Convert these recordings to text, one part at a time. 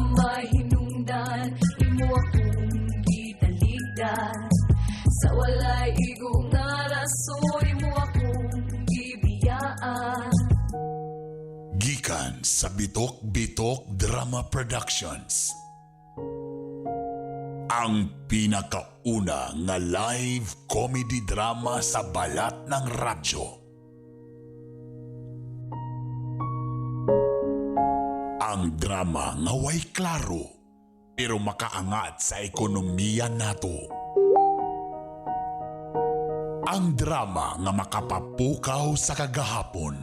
Mahinungdan, imo akong gitalikdan. Sa walay igo nga rason, imo akong gibiyaan. Gikan sa Bitok Bitok Drama Productions. Ang pinakauna nga live comedy drama sa balat ng radyo. Ang drama nga way klaro pero makaangat sa ekonomiya nato. Ang drama nga makapapukaw sa kagahapon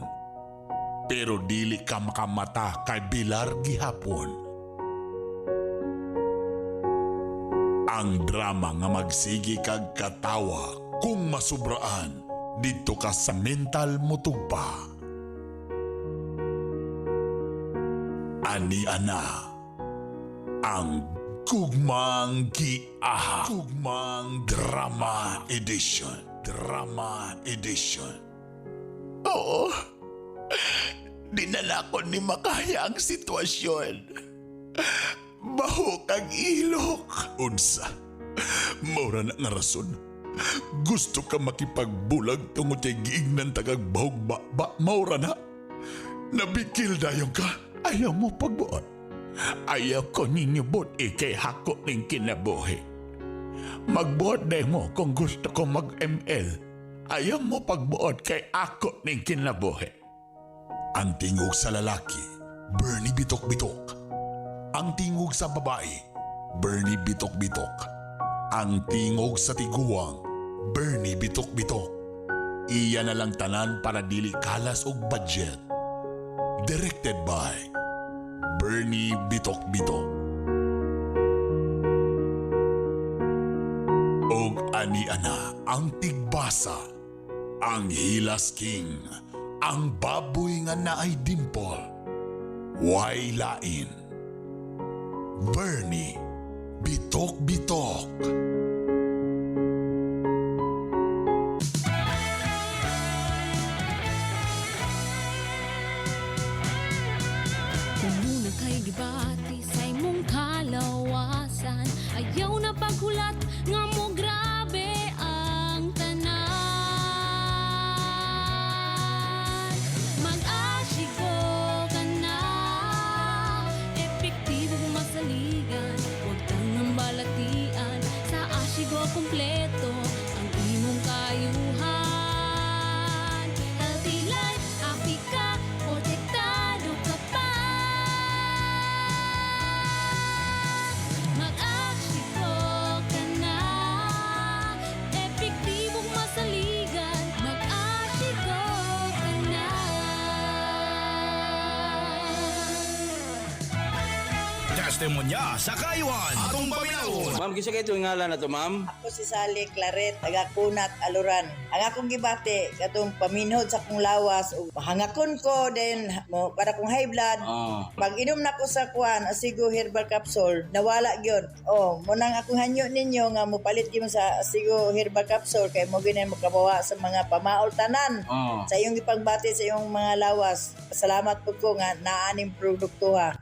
pero dili ka makamata kay Bilar gihapon. Ang drama nga magsigi kag katawa kung masubraan didto ka sa mental motugpa. Ani ana ang Gugmang Giaha, Gugmang Drama Edition. Drama Edition. Oo. Dinala ko ni makaya ang sitwasyon. Baho kag ilok. Unsa? Maura na nga rason. Gusto ka makipagbulag tungod kay giignan tagag bahog ba, ba maura na. Nabikil dayon ka. Ayaw mo pagbuot. Ayaw ko ninyo buot ikay hako ning kinabuhi. Magbuot day mo kung gusto ko mag-ML. Ayaw mo pagbuot kay ako ning kinabuhi. Ang tingog sa lalaki, Bernie Bitok Bitok. Ang tingog sa babae, Bernie Bitok Bitok. Ang tingog sa tiguang, Bernie Bitok Bitok. Iya na lang tanan para dili kalas og budget. Directed by Bernie Bitok Bitok. Og ani ana ang tigbasa, ang Hilas King, ang baboy nga naay dimple, way lain. Bernie Bitok Bitok. Umuna kay gibati sa imong kalawasan. Ayaw na paghulat nga mo grabe ang tanan. Mag-asigo ka na, epektibo kung masaligan. Huwag tangang balatian, sa asigo kompleto ang imong kayuhan. Healthy life, happy ka, protektado ka pa. Mag-asigo ka na, epektibong masaligan. Mag-asigo ka na. Testimonya sa Kayuan. Atong paminawon. Ma'am, kinsa kay itong ngalan na to, ma'am? Ako si Sally Claret, taga Kunat, Aluran. Ang akong gibati, katong paminhod sa akong lawas, ug hangakon ko, then mo, para kong high blood, pag inom na ko sa kuan, Asigo Herbal Capsule, nawala gyud. Oh, mo nang akong hanyo ninyo nga mopalit gyud mo sa Asigo Herbal Capsule kay mo gyud mo kabawa sa mga pamaol tanan. Sa iyong gipagbati sa iyong mga lawas. Salamat pud ko nga naa ning produkto ha.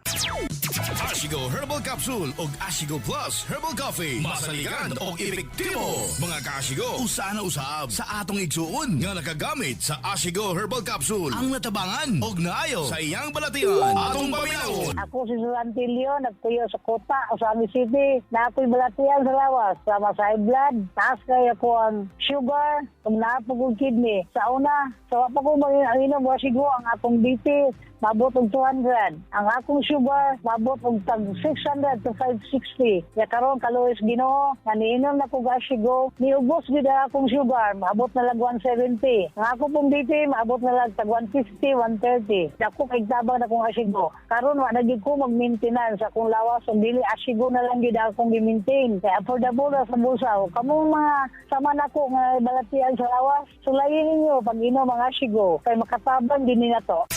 Ashigo Herbal Capsule og Ashigo Plus Herbal Coffee. Masaligan og epektibo. Mga kaashigo, usa na usab sa atong igsuon nga nakagamit sa Ashigo Herbal Capsule ang natabangan og naayo sa iyang balatian. Atong paminawon. Ako si Susan Tilio, nagtuyo sa Kota, Ozamiz City. Na ako'y balatian sa lawas, sama sa high blood, taas kay ako ang sugar, kung naapog kong kidney. Sa una, sa wa pa ko mag-inom, wasigo ang akong BP, mabot og 200. Ang akong sugar, mabot og tag 600 to 560. Ya karon kaluoy Ginoo, nga niinom na ko asigo, niubos gid ang akong sugar, maabot na lang 170. Ang ako pong BP, maabot na lang tag 150, 130. Dako kay tabang na kong asigo. Karon wa na gyud ko mag-maintenance sa akong lawas, ug dili asigo na lang gyud akong gi-maintain. Kay affordable ra sa bulsa. Kamong mga sama nako nga balatian sa lawas, sulayin ninyo pag inom ang asigo kay makatabang din ni nato.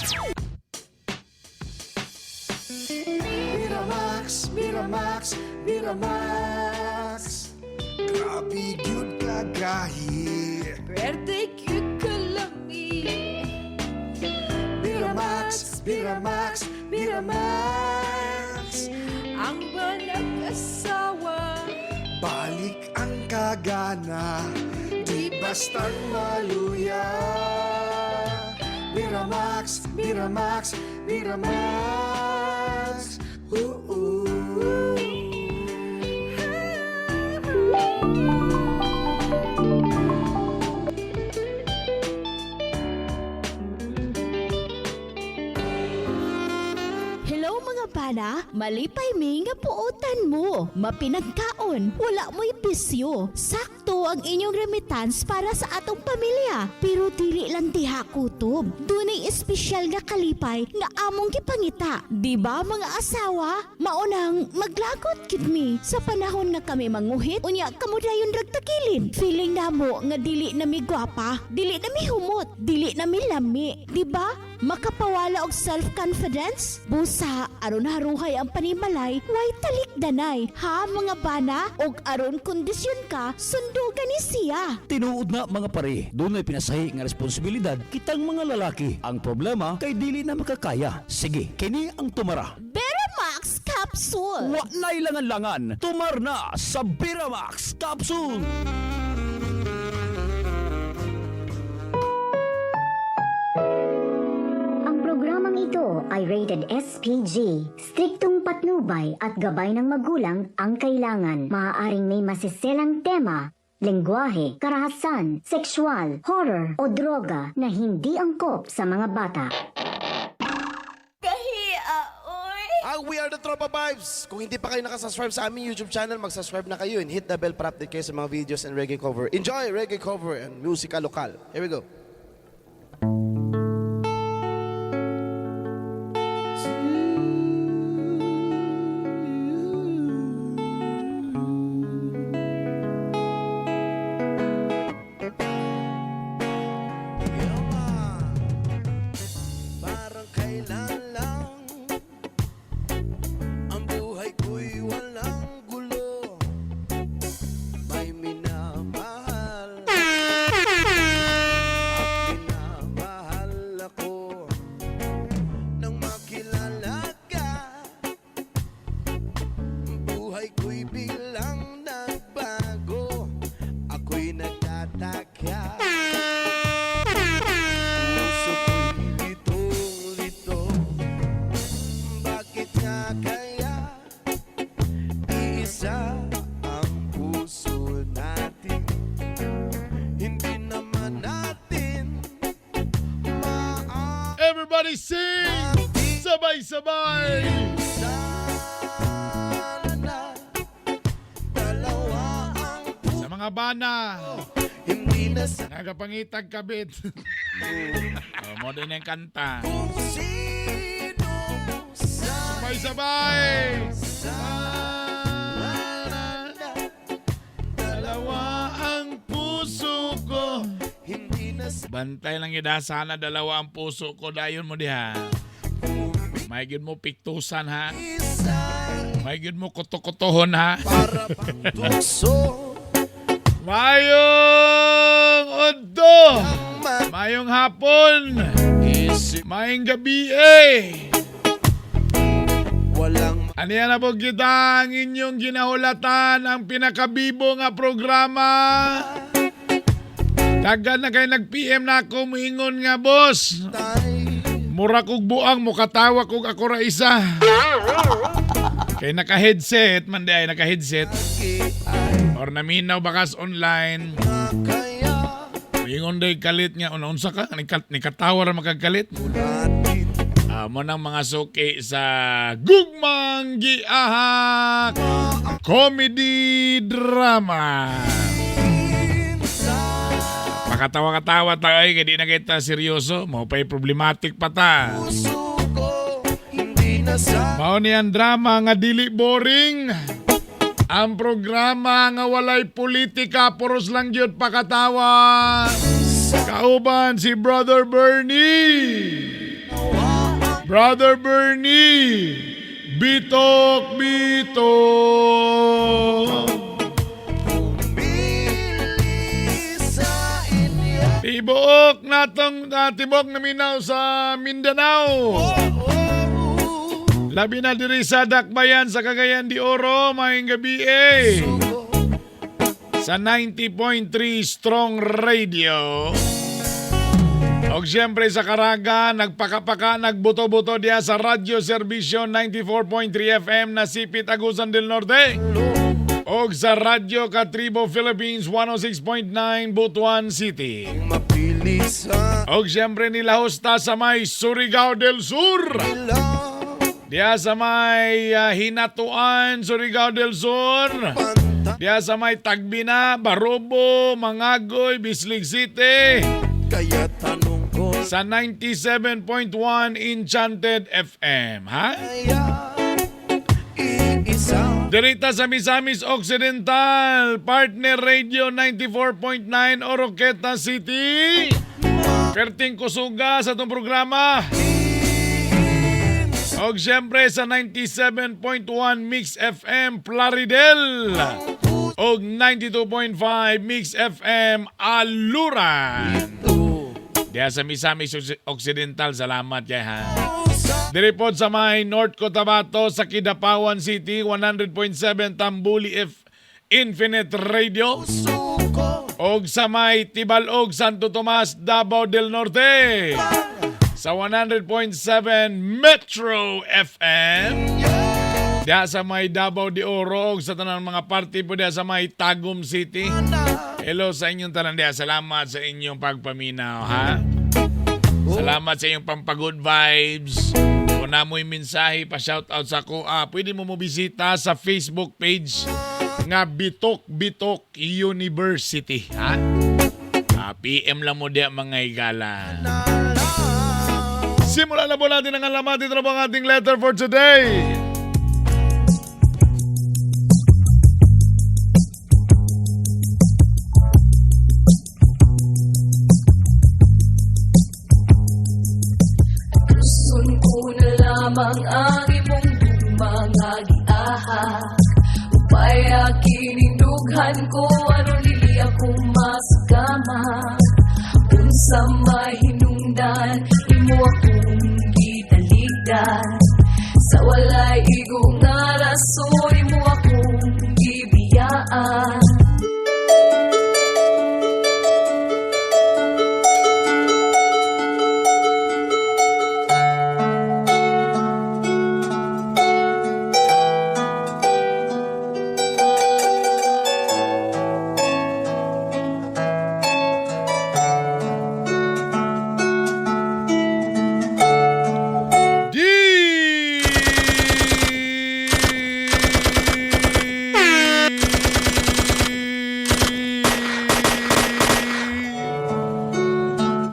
Miramax, Miramax, Miramax. Grabe gyud kagahi. Pwerte cute kalami. Miramax, Miramax, Miramax. asawa. Balik ang kagana, di bastang maluya. Miramax, Miramax, Miramax. Ooh, Hello mga bana, malipay mi nga puotan mo. Mapinagkaon, wala mo'y bisyo. Sakto ang inyong remittance para sa atong pamilya. Pero dili lang diha kutob. Dunay espesyal nga kalipay nga among gipangita. Di ba mga asawa? Maunang maglagot gid mi sa panahon nga kami manguhit unya kamo dayon ragtagilid. Feeling namo nga dili na mi gwapa, dili na mi humot, dili na mi lami. Di ba? Makapawala og self-confidence? Busa, aron haruhay ang panimalay, way talikdanay. Ha mga bana? Og aron kondisyon ka, sundugan ni siya. Tinuod na mga pare, dunay pinasahi nga responsibilidad kitang mga lalaki. Ang problema kay dili na makakaya. Sige, kini ang tumara. Beramax Capsule! Wa na'y langan-langan, tumar na sa Beramax Capsule. Ang programang ito ay rated SPG. Striktong patnubay at gabay ng magulang ang kailangan. Maaaring may masiselang tema, lengguwahe, karahasan, sexual, horror o droga na hindi angkop sa mga bata. Kahia, oy. Ang We Are The Tropa Vibes! Kung hindi pa kayo nakasubscribe sa aming YouTube channel, mag-subscribe na kayo and hit the bell para update kayo sa mga videos and reggae cover. Enjoy reggae cover and musika lokal. Here we go. Parang kailan lang ang buhay ko'y walang gulo. May minamahal at minamahal ako. Nang makilala ka, buhay ko'y bilang nagbago. Ako'y nagtataka. Puso ko'y litong-lito. Bakit nga kaya iisa ang puso natin? Hindi naman natin Everybody sing! Sabay-sabay! Sana dalawa ang Sa mga bana, hindi na sa nagapangitag kabit. Oh, mo din ang kanta. kung sino Sabay-sabay! Sana Dalawa ang puso ko. hindi na sa Bantay lang ida, sana dalawa ang puso ko. Dayon mo diha. May gyud mo piktusan ha. May gyud mo kuto-kutohon ha. para pangtukso. Mayong udto! Mayong hapon! Mayong gabi eh! Walang Aniya na po kita ang inyong ginahulatan ang pinakabibo nga programa. Dagan na kay nag-PM na ako muingon nga boss. Mura kog buang mukatawa kog ako ra isa. Kay naka-headset man di ay naka-headset. Or naminaw bakas online. Muingon day kalit nga una unsa ka nikatawa ra makagalit. Mo nang mga suki sa Gugmang Giahak Comedy Drama. Pakatawa-katawa tayo ay kay di na kita seryoso, mao pa'y problematic pa ta. hindi na sa Mao ni ang drama nga dili boring. Ang programa nga walay politika, puros lang gyud pakatawa. Kauban si Brother Bernie. Brother Bernie, bitok bitok. sa inyo. Tibuok natong tibok na minaw sa Mindanao. Labi na diri sa Dakbayan sa Cagayan de Oro, maayong gabi eh. Sa 90.3 Strong Radio. Og siyempre sa Caraga, nagpakapaka, nagbuto-buto diya sa Radyo Serbisyo 94.3 FM Nasipit, Agusan del Norte. Og sa Radyo Katribo Philippines 106.9 Butuan City. Mapili sa Og siyempre nilahosta sa may Surigao del Sur. Diya sa may Hinatuan, Surigao del Sur. Diya sa may Tagbina, Barobo, Mangagoy, Bislig City. Kaya tanong ko Sa 97.1 Enchanted FM, ha? Iisa. Dirita sa Misamis Occidental, Partner Radio 94.9 Oroqueta City. Perting kusuga sa itong programa. Og siyempre sa 97.1 Mix FM Plaridel. Og 92.5 Mix FM Aluran. Diya sa Misamis Occidental, salamat kay ha. Diri pod sa may North Cotabato sa Kidapawan City, 100.7 Tambuli F Infinite Radio. Og sa may Tibalog, Santo Tomas, Davao del Norte. Sa 100.7 Metro FM. Diya sa may Davao de Oro og sa tanang mga party po diya sa may Tagum City. Hello sa inyong tanan diya. Salamat sa inyong pagpaminaw, ha? Salamat sa inyong pampagood vibes. Kung namoy mensahe pa shout out sa ko, pwede mo bisita sa Facebook page nga Bitok Bitok University, ha? PM lang mo diya mga igala. Simulan na po natin ang alamat. Ito na po ang ating letter for today. Gusto ko na lamang ang imong mga giahak. Upaya kinindughan ko aron dili ako masugama. Unsa mahinungdan imo akong gitaligdan. Sa walay igo nga rason imo akong gibiyaan.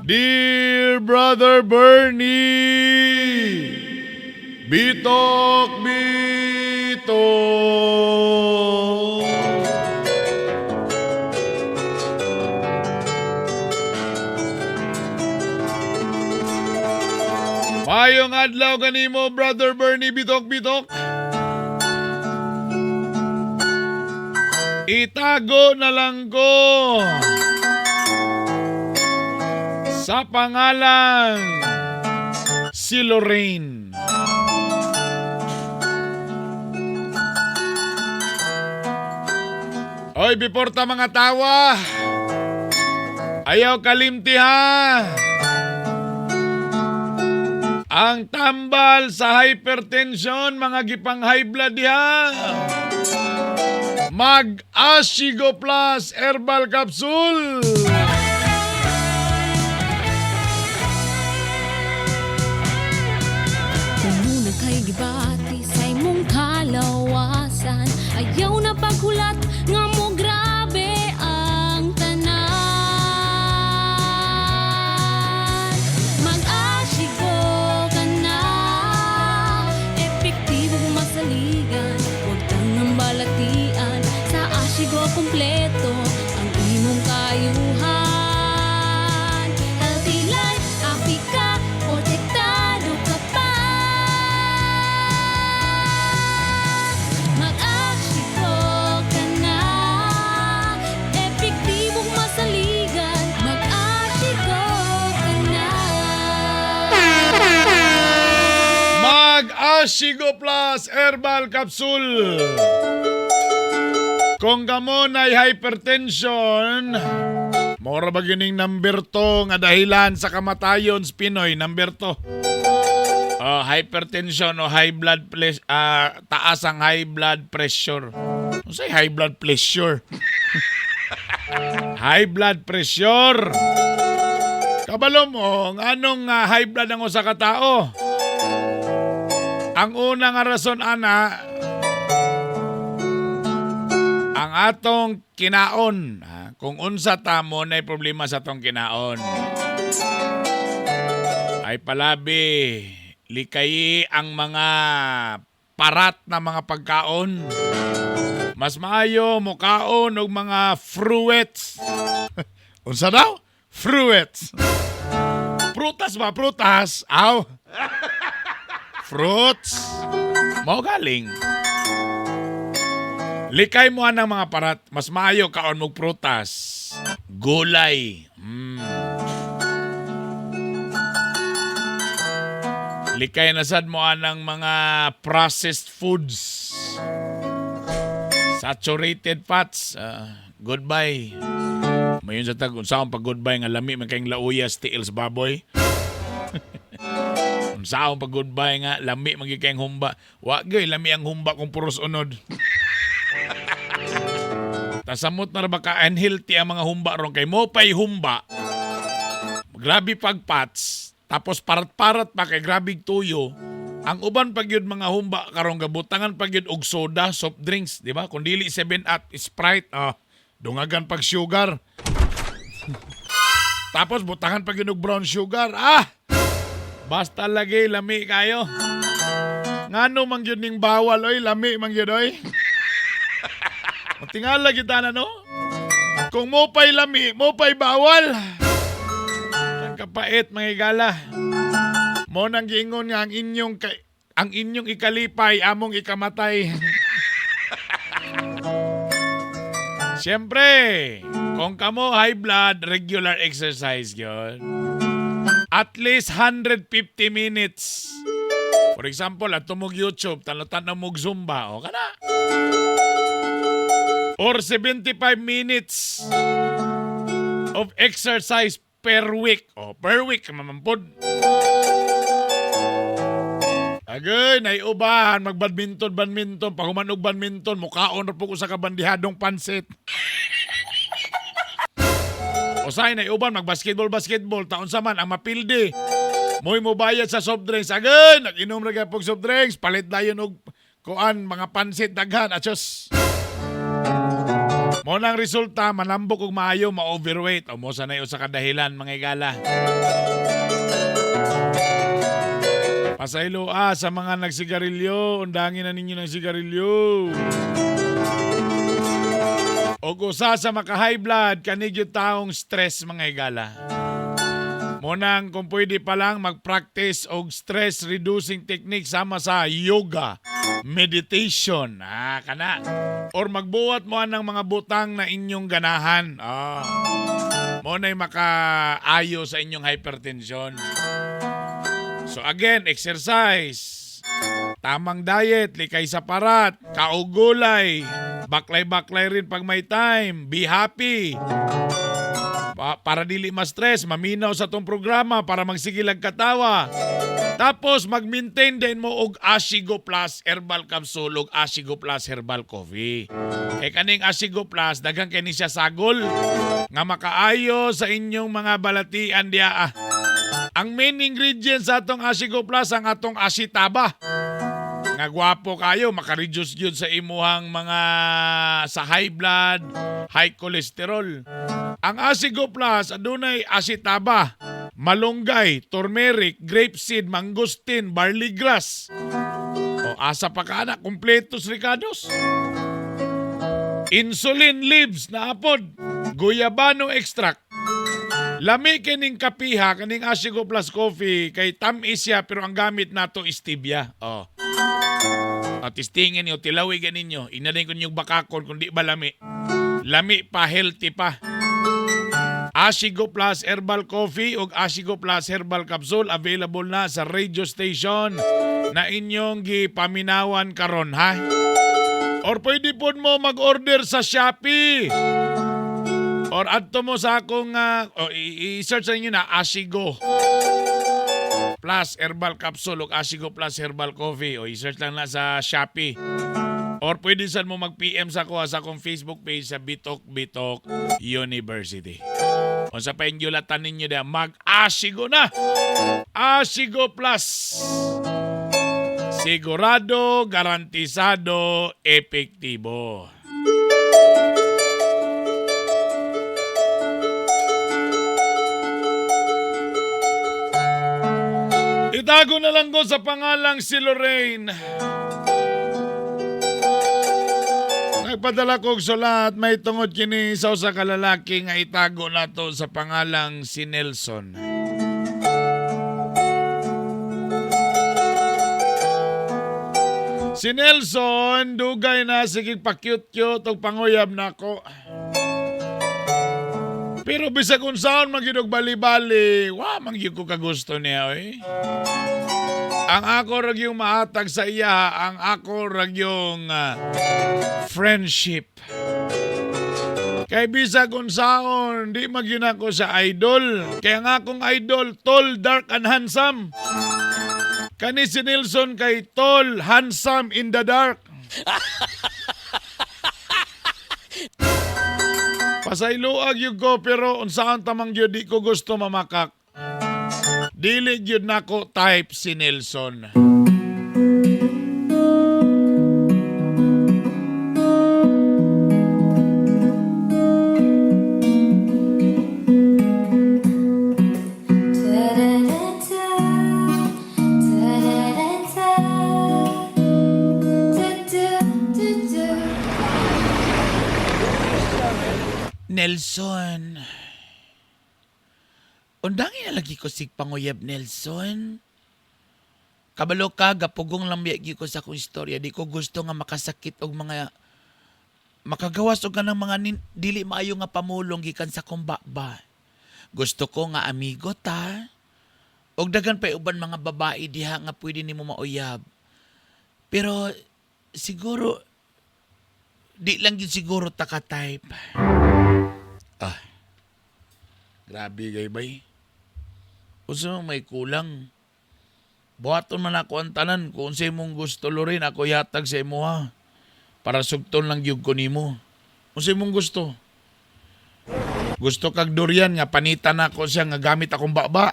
Dear Brother Bernie, Bitok Bitok. Mayong adlaw kanimo, Brother Bernie Bitok Bitok. Itago na lang ko sa pangalan si Lorraine. Oy, before ta mga tawa. Ayaw kalimti ha. Ang tambal sa hypertension, mga gipang high blood diha. Mag Ashigo Plus Herbal Capsule. Muna kay gibati sa imong kalawasan. Ayaw na paghulat nga mo grabe ang tanan. Mag-Ashigo ka na, epektibo masaligan. Huwag tangang balatian, sa Ashigo kompleto ang imong kayuhan. Ashigo Plus Herbal Capsule. Kung kamo na hypertension, mora ba gining number 2 nga dahilan sa kamatayon sa Pinoy, number 2. Oh, hypertension o high blood pressure, taas ang high blood pressure. Unsay high blood pressure? High blood pressure. Kabalo mo, anong high blood ang usa ka tao? Ang una nga rason ana, ang atong kinaon. Ha? Kung unsa ta mo na problema sa atong kinaon. Ay palabi, likayi ang mga parat na mga pagkaon. Mas maayo mukaon og mga fruits. Unsa daw? Fruits. Prutas ba? Prutas? Aw. Fruits. Mao galing. Likay mo ang mga parat. Mas maayo kaon mog prutas. Gulay. Likay na sad mo anang mga processed foods. Saturated fats. Goodbye. Mayon sa tag unsaon pag goodbye nga lami man kayong lauyas tiil sa baboy. Unsaon pag goodbye nga lami man gyud kayong humba. Wa gyud lami ang humba kung puros unod. Tasamot na ra ba ka unhealthy ang mga humba ron kay mo pay humba. Grabe pag pats, tapos parat-parat pa kay grabe tuyo. Ang uban pag yun mga humba karong gabutangan pag yun og soda, soft drinks, di ba? Kung dili 7 Up, Sprite, dungagan pag sugar. Tapos butangan pag yun og brown sugar. Ah! Basta lagi lami kayo. Ngano man gyud ning bawal oy, lami man gyud oy. Tingala gyud na no. Kung mo pa'y lami, mo pa'y bawal. Ang kapait mga igala. Mo nang giingon nga ang inyong ikalipay among ikamatay. Siyempre, kung kamo high blood, regular exercise gyud. At least 150 minutes. For example, at mog YouTube, tanaw mog Zumba, o kana. Or 75 minutes of exercise per week. O, per week, mamampod. Agay, naiuban, magbadminton, badminton, pahuman og badminton, mukaon ra po ko sa kabandihadong pansit. Usay, naiuban, magbasketball, basketball, taon sa man, ang mapildi. Mo'y mobayad sa soft drinks. Agay, nag-inom ra gyud pog soft drinks, palit dayon og kuan mga pansit daghan, achos. Mo nang resulta, manambok og maayo, ma-overweight. O mo sanay usa ka dahilan, mga igala. Pasaylo sa mga nagsigarilyo, undangin na ninyo ng sigarilyo. Og usa sa maka-high blood, kanig yung taong stress, mga igala. Mo nang kung pwede pa lang mag-practice og stress reducing technique sama sa yoga, meditation, kana. Or magbuhat mo ang mga butang na inyong ganahan. Mo na'y makaayo sa inyong hypertension. So again, exercise, tamang diet, likay sa parat, kaugulay, baklay-baklay rin pag may time, be happy. Para dili ma-stress, maminaw sa tong programa para magsigilag katawa. Tapos mag-maintain din mo og Ashigo Plus Herbal Capsule og Ashigo Plus Herbal Coffee. Kay kaning Ashigo Plus daghan kay ni siya sagol nga makaayo sa inyong mga balatian diha. Ang main ingredient sa atong Ashigo Plus ang atong ashitaba. Nga gwapo kayo, maka-reduce gyud sa imuhang mga sa high blood, high cholesterol. Ang Asigo Plus adunay ashitaba, malunggay, turmeric, grapeseed, mangosteen, barley grass. O asa pa ka na, kumpletos ricados. Insulin leaves na apod, guyabano extract. Lami kining kapiha kaning Asigo Plus Coffee kay tam-is siya pero ang gamit nato stevia. Oh. At tistingin niyo, tilawigan ninyo. Inarin ko ninyong bakakon kung di ba lami. Lami pa, healthy pa. Asigo Plus Herbal Coffee ug Asigo Plus Herbal Capsule available na sa radio station na inyong gipaminawan karon, ha. Or pwede pod mo mag-order sa Shopee. Or adto mo sa akong oh, i-search sa inyo na Asigo Plus Herbal Capsule o Asigo Plus Herbal Coffee, o i-search lang na sa Shopee. Or pwede sad mo mag-PM sa ko sa akong Facebook page sa Bitok Bitok University. Kung sa paingyulatan ninyo na mag-Asigo na. Asigo Plus. Sigurado, garantisado, epektibo. Itago na lang ko sa pangalang si Lorraine. Nagpadala kog sulat may tungod kini sa usa ka lalaki nga itago nato sa pangalang si Nelson. Si Nelson, dugay na sige pa-cute-cute og panguyab nako. Pero bisag unsaon man gyud og bali-bali, wa man gyud ko kagusto niya oy. Ang ako ra gyung mahatag sa iya, ang ako ra gyung friendship. Kay bisag unsaon, di man gyud ako sa idol. Kaya nga akong idol, tall, dark and handsome. Kani si Nelson kay tall, handsome in the dark. Pasayloag gyud ko, pero unsaon tamang gyud, di ko gusto mamakak. Dili gyud nako type si Nelson. Nelson. Undangin na lagi ko sig panguyab, Nelson. Kabalo ka, gapugong lang biya gyud ko sa akong istorya. Di ko gusto nga makasakit og mga makagawas og kanang mga dili maayo nga pamulong gikan sa akong baba. Gusto ko nga amigo ta. Og daghan pa uban mga babae diha nga pwede nimo mauyab. Pero siguro di lang gyud siguro ta ka type. Ah. Grabe gay bay. Unsa man may kulang? Buhaton man ako ang tanan kung unsay imong gusto, Loren, ako yatag sa imo ha. Para sugton lang gyud ko nimo. Unsay imong gusto? Gusto kag durian nga panitan nako siya nga gamit akong baba?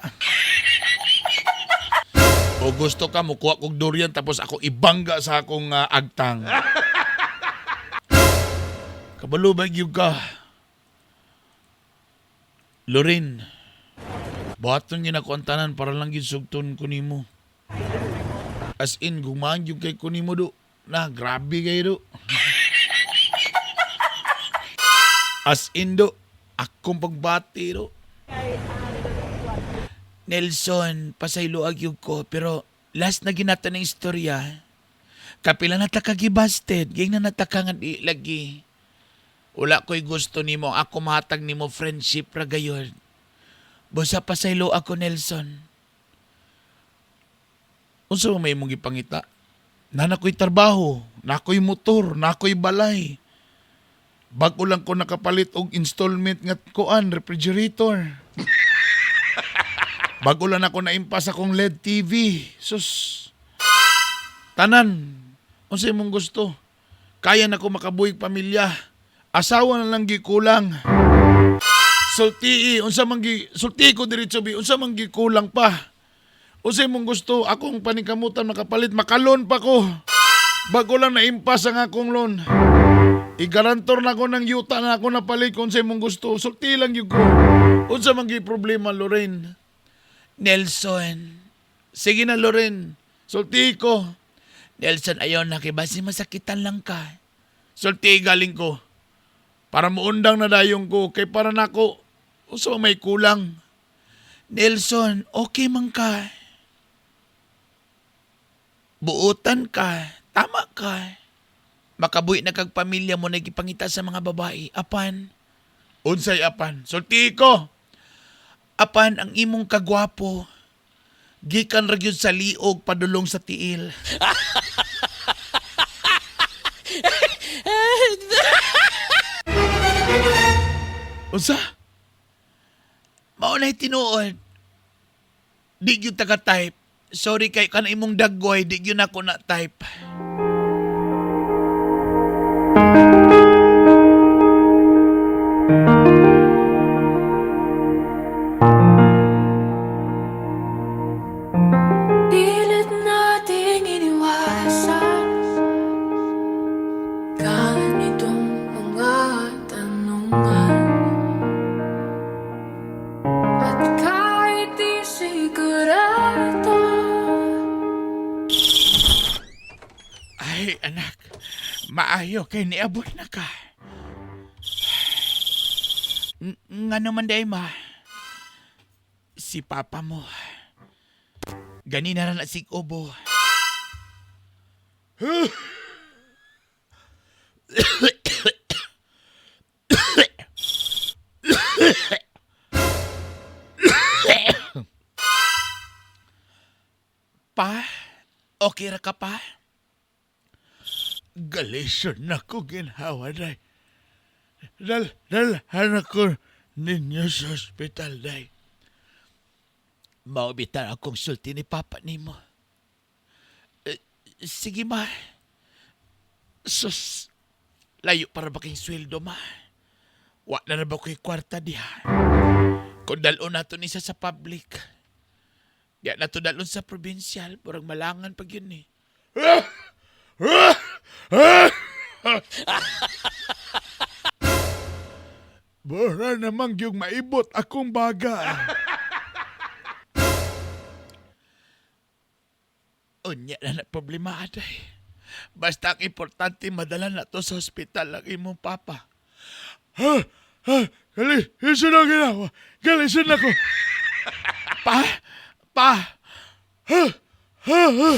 O gusto ka mukuha kog durian tapos ako ibangga sa akong agtang? Kabalo ba gyud ka? Loren, buhaton gyud ako ang tanan para lang gyud sugton ko nimo. As in, gumaan gyud kay ko nimo do. Na, grabe kayo do. As in do, akong pagbati do. Nelson, pasayloag gyud ko, pero last na ginata ng istorya. Kapila na ta ka gibasted, ging na nataka nga di lagi. Wala ko'y gusto nimo, ako mahatag nimo friendship ra gayon. Busa pasaylo ako, Nelson. Unsa man may imong gipangita? Na nako'y trabaho, nako'y motor, nako'y balay. Bago lang ko nakapalit og installment nga kuan refrigerator. Bago lang ako naimpas akong LED TV. Sus. Tanan. Unsa imong gusto? Kaya na ko makabuhig pamilya. Asawa na lang gikulang. Sultii, unsa man gi sulti ko diretso bi, unsa man gikulang pa? Unsa imong gusto? Akong paningkamutan makapalit, makalon pa ko. Bago lang naimpas ang akong loan. Igarantor na ko ng yuta na ako napalit kung unsa imong gusto. Sulti lang gyud ko. Unsa man gi problema, Lorraine? Nelson. Sige na, Lorraine. Sulti ko. Nelson, ayaw na kay basi masakitan lang ka. Sulti galing ko. Para muundang na dayong ko kay para nako unsa may kulang. Nelson, okay man ka. Buotan ka. Tama ka. Makabuhi na kag pamilya mo nagipangita sa mga babae. Apan, Unsay apan? Sulti ko. Apan ang imong kagwapo. Gikan ra gyud sa liog padulong sa tiil. Unsa? Mao na'y tinuod. Di gyud taga-type. Sorry kay kan imong daggoy, di gyud nako na type. Pilit nating iniwasan ganitong mga tanungan. At kahit di sigurado. Ay, anak. Maayo kay niabot na ka. Nga naman day, ma. Si papa mo. Ganina na na sig ubo. Pa? Okay ra ka pa? Galisyon na ko ginhawa, day. Dalhan ako ninyo sa ospital, day. Maubitan akong sulti ni Papa nimo. Eh, sige ma. Sus, layo para ba kayong sweldo ma? Wa na na ba ko'y kwarta diha? Kung dalon nato ni sa public. Di na to dalon sa provincial. Murag malangan pag yun eh. Bora namang yung maibot akong baga. Unya na na problema aday. Basta ang importante madala na to sa ospital ang imong papa. Ha? Ha? Gali, isun na ginawa. Gali, isun na ko. Pa! Pa! Ha? Ha? Ha?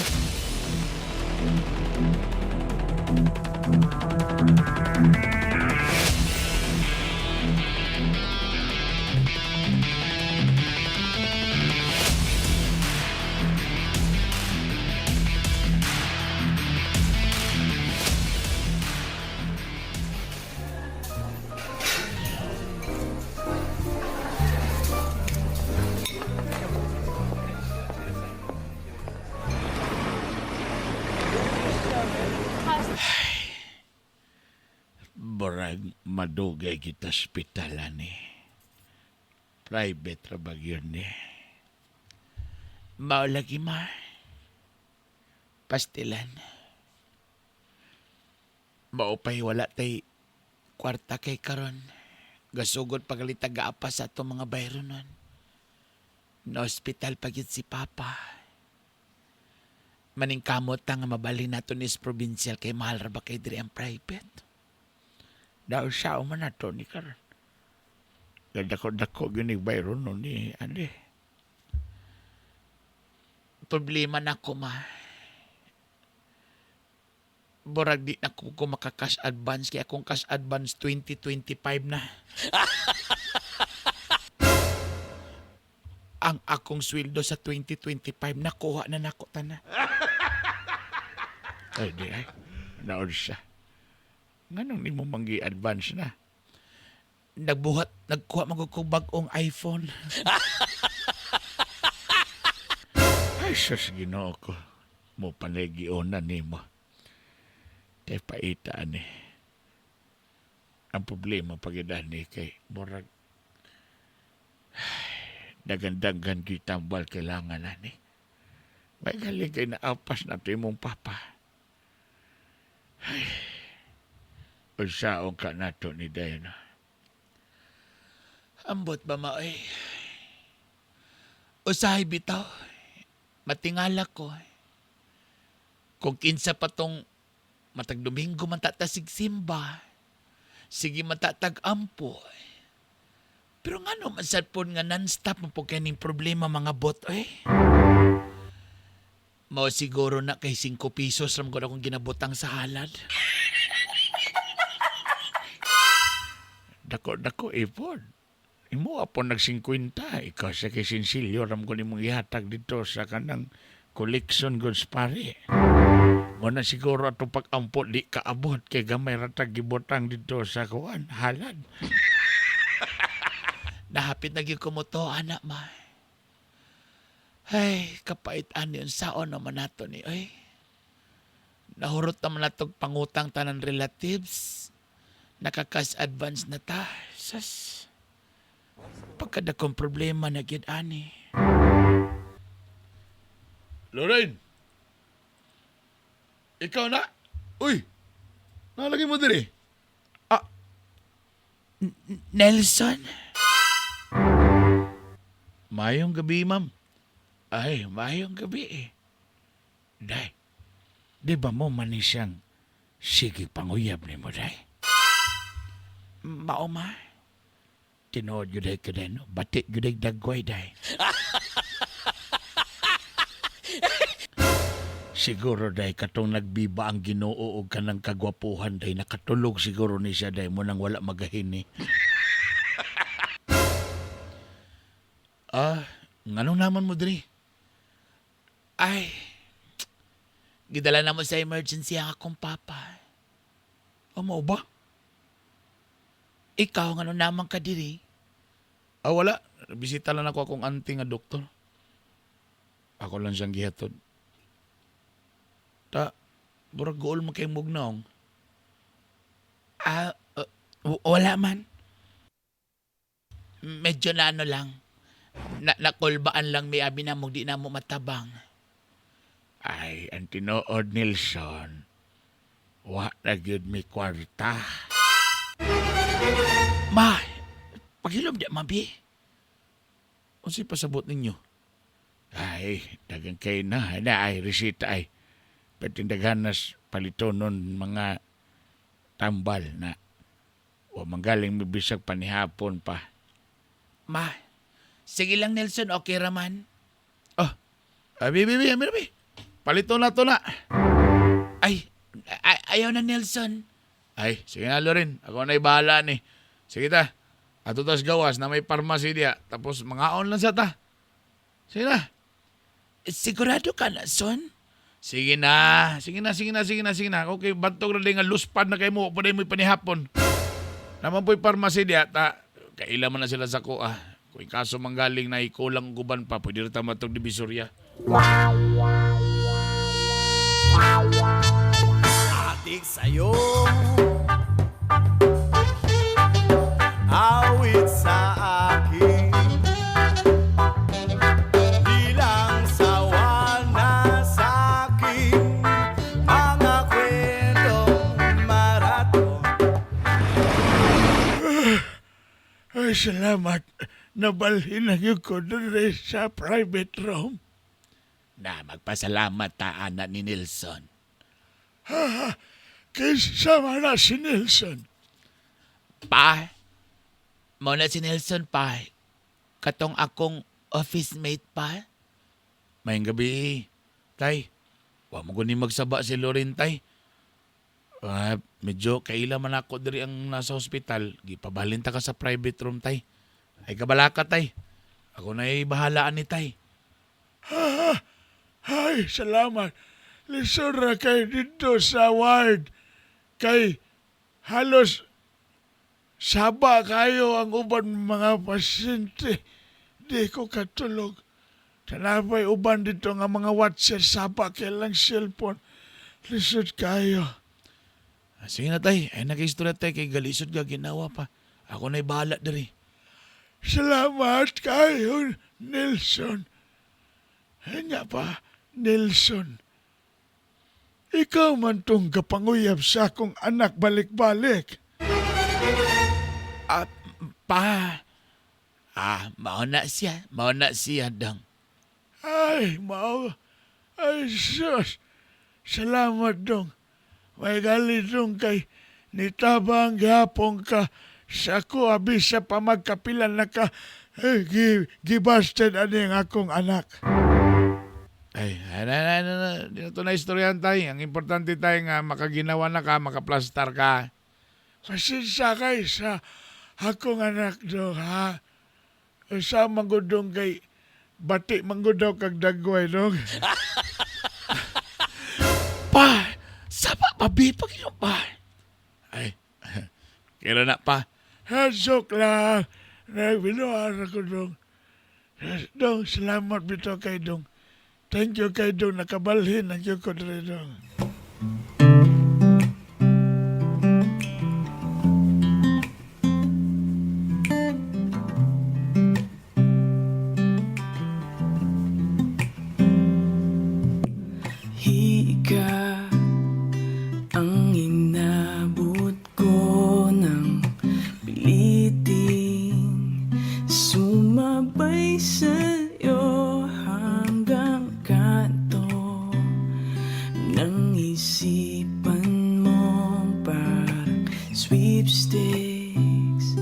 Barag madugay kita ospitalan eh. Private ra ba yun eh. Mao lagi ma. Pastilan. Maupay wala tay kwarta kay karon. Gasugod pagalit gaapa sa atong mga bayro nun. Na ospital pa gyud si Papa. Maningkamot ta nga mabalhin nato ni provincial kay mahal ra ba kay diri ang private. Dahil siya man na to ni karon. Dako-dako yun ni Byron no ni Ande. Problema na ko ma. Borag di na ko maka-cash advance kaya akong cash advance 2025 na. Ang akong sweldo sa 2025 nakuha na nako tana. Ay, di ay. Naon siya. Nganong ni mo manggi advance na? Nagbuhat, nagkuha man ko bag-ong iPhone. Ay, sus, Ginoo ko. Mo panegionan nimo. Te paita ani. Ang problema pag ni kay murag dagandagan gitambal kailangan ani. May galing kay naapas na to imong papa. Ay, unsaon ka nato ni Dayana. Ambot ba maoy? Usahay bitaw. Matingala ko. Kung kinsa pa tong matag Domingo man tatasig simba. Sige man tatag ampo. Pero nga no, man sad po nga non-stop mo po kaning problema mga bot eh. Mao siguro na kay 5 pesos ram ko akong ginabutang sa halad. Dako-dako ipod. Imo po nag 50. Ikaw sa kay Sinsilyo, ram ko nimong ihatag dito sa kanang collection goods pare. Muna siguro atong pag-ampot di kaabot kay gamay ratag gibutang dito sa kuan halad. Nahapit na gyud ko mo to, anak ma. Ay, kapait ani unsaon naman nato ni oy. Nahurot naman natog pangutang tanan relatives. Nakakas advance na ta. Sas. Pagkadakong problema na gyud ani. Lorraine! Ikaw na? Uy! Nalagay mo diri. Ah, Nelson? Mayong gabi, ma'am. Ay, mayong gabi eh. Day, di ba mo man siyang sige panguyab ni mo, day? Mao ma. Tinuod yun ay ka no? Batik yun ay dagway, day. Siguro, day, katong nagbiba ang ginoo og kanang kagwapuhan, day, nakatulog siguro ni siya, day, mo nang wala magahini. Ah, nganong naman mo diri? Ay, gidala na mo sa emergency ang akong papa. Amo ba? Ikaw, ngano naman ka diri? Ah, wala. Bisita lang ako akong auntie nga doktor. Ako lang siyang gihatod. Ta, burag gool mo kay mugnaong. Ah, wala man. Medyo na ano lang. Na nakulbaan lang may abi na mo, di na mo matabang. Ay, ang tinuod Nilsson. Wa na gyud mi kwarta. Ma, paghilom di, mabi. Unsay pasabot ninyo? Ay, dagang kay na, na ay resita ay. Patindaghan nas palitonon mga tambal na wa manggaling mibisag panihapon pa. Ma, sige lang Nelson, okay raman. Oh, abi, abi, abi, abi. Palito na to na. Ay, ay, ayaw na Nelson. Ay, sige na Lorin. Ako na'y bahala ni. Sige ta. Ato tas gawas na may pharmacy diya. Tapos mga on lang sa ta. Sige na. Sigurado ka na, son? Sige na. Sige na, sige na, sige na, sige na. Okay, bantog na din nga luspad na kay mo. Pwede mo'y panihapon. Naman po'y pharmacy diya. Ta, kaila man na sila sa kuha. Kung kaso manggaling na ikulang guban pa, pwede rin matog divisorya. Atik sa'yo, awit sa akin, Bilang sawa na sa'kin mga kwentong maraton. Ay, salamat. Nabalhin na yun ko dun sa private room. Na, magpasalamat ta, anak ni Nelson. Ha, kaysa na si Nelson. Pa, mo na si Nelson pa. Katong akong office mate pa. Mayang gabi, tay. Wa mo guni magsaba si Lorin, tay. Ah, medyo kaila man ako diri ang nasa ospital. Gipabalin ta ka sa private room, tay. Ay kabalaka, tay. Ako na'y bahalaan ni tay. Ha, ay, salamat. Lisod ra kay dito sa ward. Kay halos saba kayo ang uban mga pasyente. Di ko katulog. Tanapay uban dito nga mga watcher saba kay lang cellphone. Lisod kayo. Ah, sige na tay, ay nag-istorya tay kay galisod ka ginawa pa. Ako na'y bahala diri. Salamat kayo, Nelson. Ay nga pa, Nelson. Ikaw man tong kapanguyab sa akong anak balik-balik. Ah, pa. Ah, mao na siya. Mao na siya, dang. Ay, mao. Ay, sus. Salamat dong. May gali dong kay nitabang gihapon ka sa ako abisa pa magkapilan na ka eh, gibasted ani ang akong anak. Ay, ay, ay, ay, ay, ay, di na to na istoryahan tayo. Ang importante tayo nga makaginawa na ka, makaplastar ka. Pasensya kay sa Akong anak dong, ha? Sa manggudong kay bati manggudaw kag dagway dong. Pa, saba pa, bi, pag pa. Ay, kira na pa. Hasok lang. Nagbinuan ako dong. Dong, salamat bitaw kay dong. Thank you kay dong. Nakabalhin ang ko diri dong. Hika ang inabot ko ng pilitin. Sumabay sa'yo hanggang kanto ng isipan mong parang sweepstakes.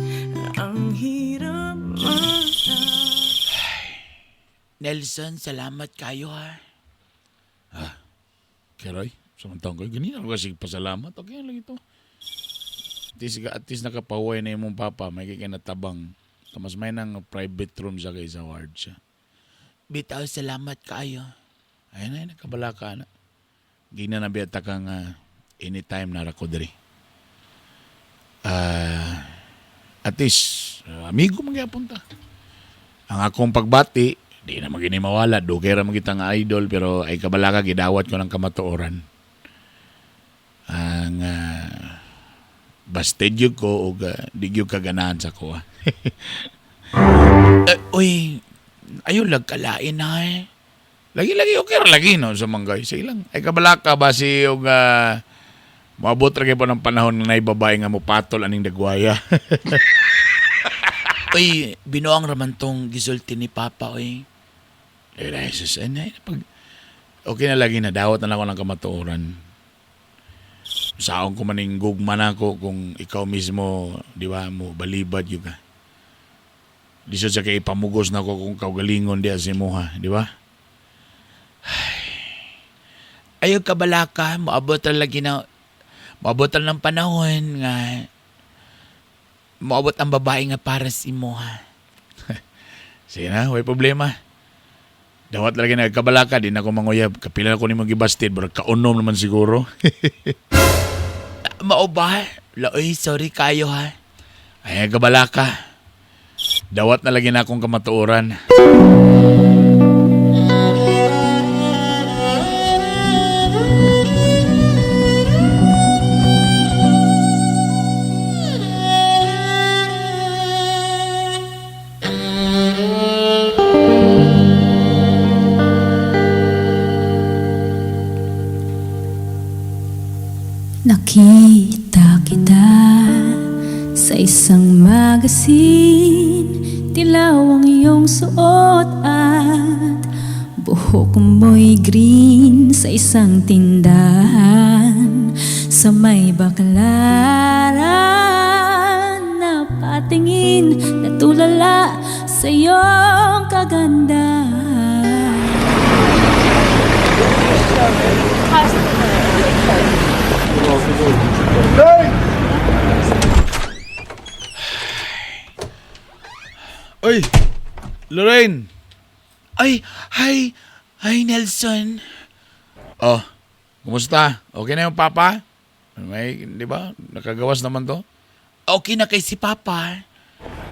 Ang hirap Nelson, salamat kayo ha. Keroy, samantang ko, ganyan ako kasi pasalamat. Okay lang ito. At least nakapahuway na imong papa, may kaya natabang. Mas may nang private room siya kaysa ward siya. Bitaw, salamat kayo. Ayun ay, nakabala ka na. Gina na biyata ka nga anytime na rako diri. At least, amigo magyapon ta. Ang akong pagbati, di na magini mawala. Dugay ra man kita nga idol, pero ay kabala ka, gidawat ko ng kamatuoran. Ang basted yun ko o di yun kaganahan sa ko. Ah. Uy, ayaw lang kalain ha eh. Lagi-lagi okay ra lagi no sa manggay. Sige lang. Ay kabala ka ba si og moabot ra kay pa ng panahon nga nay babae nga mopatol aning dagwaya. Uy, binuang raman tong gisulti ni Papa, uy. Eh, dahil sus, ay, ay, pag, okay na lagi na, dawat na lang ako ng kamatuoran. Saon ko maning gugma na ako kung ikaw mismo, di ba, mo balibad yun ka. Di siya kay ipamugos na ako kung kaugalingon diya si Muha, di ba? Ayaw kabalaka, moabot ra lagi na, moabot ra ng panahon nga, moabot ang babae nga para sa imo ha. Sige na, way problema. Dawat lagi nagkabalaka, di na ako manguyab. Kapila ko ni mo gibastid, pero kaunom naman siguro. Mao ba? Laoy, sorry kayo ha. Ay, kabalaka. Dawat na lagi na akong kamatuoran. Nakita kita sa isang magasin. Dilaw ang iyong suot at buhok mo'y green. Sa isang tindahan sa may baklaran, napatingin, natulala sa iyong kagandahan. Uy, Lorraine! Ay, hi, hi Nelson. Oh, kumusta? Okay na yung papa? May, di ba? Nakagawas naman to. Okay na kay si Papa.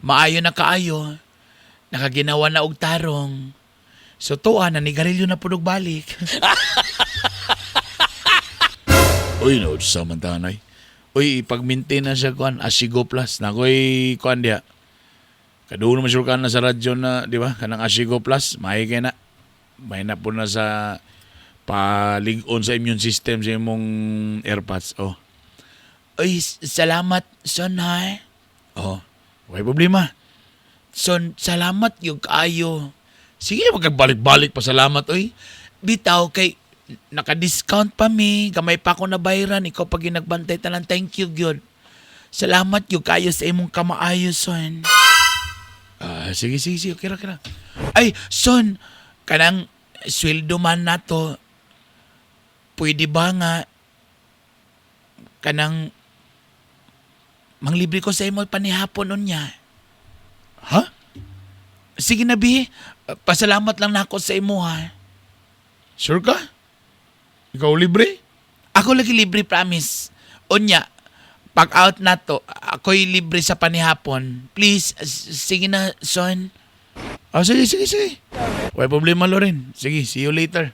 Maayo na kaayo. Nakaginawa na og tarong. So tuwa na nigarilyo na punog balik. Uy, no, sa man tanay. Uy, pag-maintain na siya kuan Asigo Plus. Nakoy kuan diya. Kadugo naman sure na sa radyo na, di ba? Kanang Asigo Plus, may kay na. May na po na sa palig-on sa immune system sa imong airpods. Oh. Uy, salamat son ha. Oh, way problema. Son, salamat yung kaayo. Sige, magkagbalik-balik pa salamat, oy. Bitaw kay naka-discount pa mi, gamay pa ako na bayran, ikaw pag ginagbantay tanan, thank you gyud. Salamat yung kaayo sa imong kamaayo, son. Ah, sige, sige, sige, okay ra, okay ra. Ay, son, kanang sweldo man nato, pwede ba nga kanang Manglibre ko sa imo panihapon unya. Ha? Sige na, bi. Pasalamat lang nako sa imo, ha. Sure ka? Ikaw libre? Ako lagi libre, promise. Unya, pag out na to, ako'y libre sa panihapon. Please, sige na, son. Ah, sige, sige, sige. Wala problema, Loren. Sige, see you later.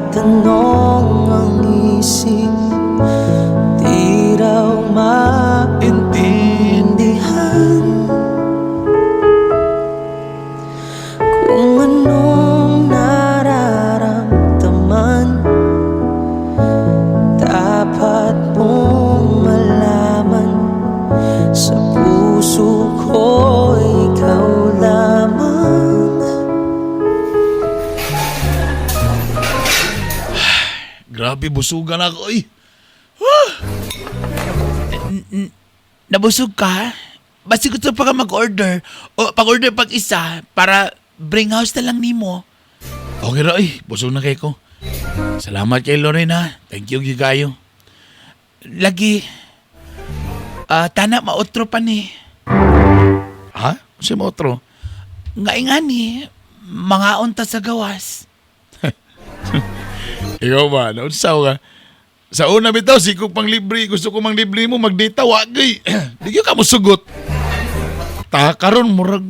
Nagtatanong ang isip, di raw maintindihan kung anong nararamdaman. Dapat mong malaman, sa puso ko ikaw lamang. Grabe, busugan ako, oy. Nabusog ka? Basta gusto pa ka mag-order o pag-order pag isa para bring house na lang nimo. Okay ra, oy. Busog na kay ko. Salamat kay Loren, ha. Thank you, gigayo. Lagi, tana maotro pa ni. Ha? Kasi mo otro? Nga ingani, mga unta sa gawas. Ikaw ba? Naunsaw ka? Sa una bitaw, sikog pang libre. Gusto ko mang libre mo, magdata, wagay. Di gyud ka mo sugot. Ta, karon murag...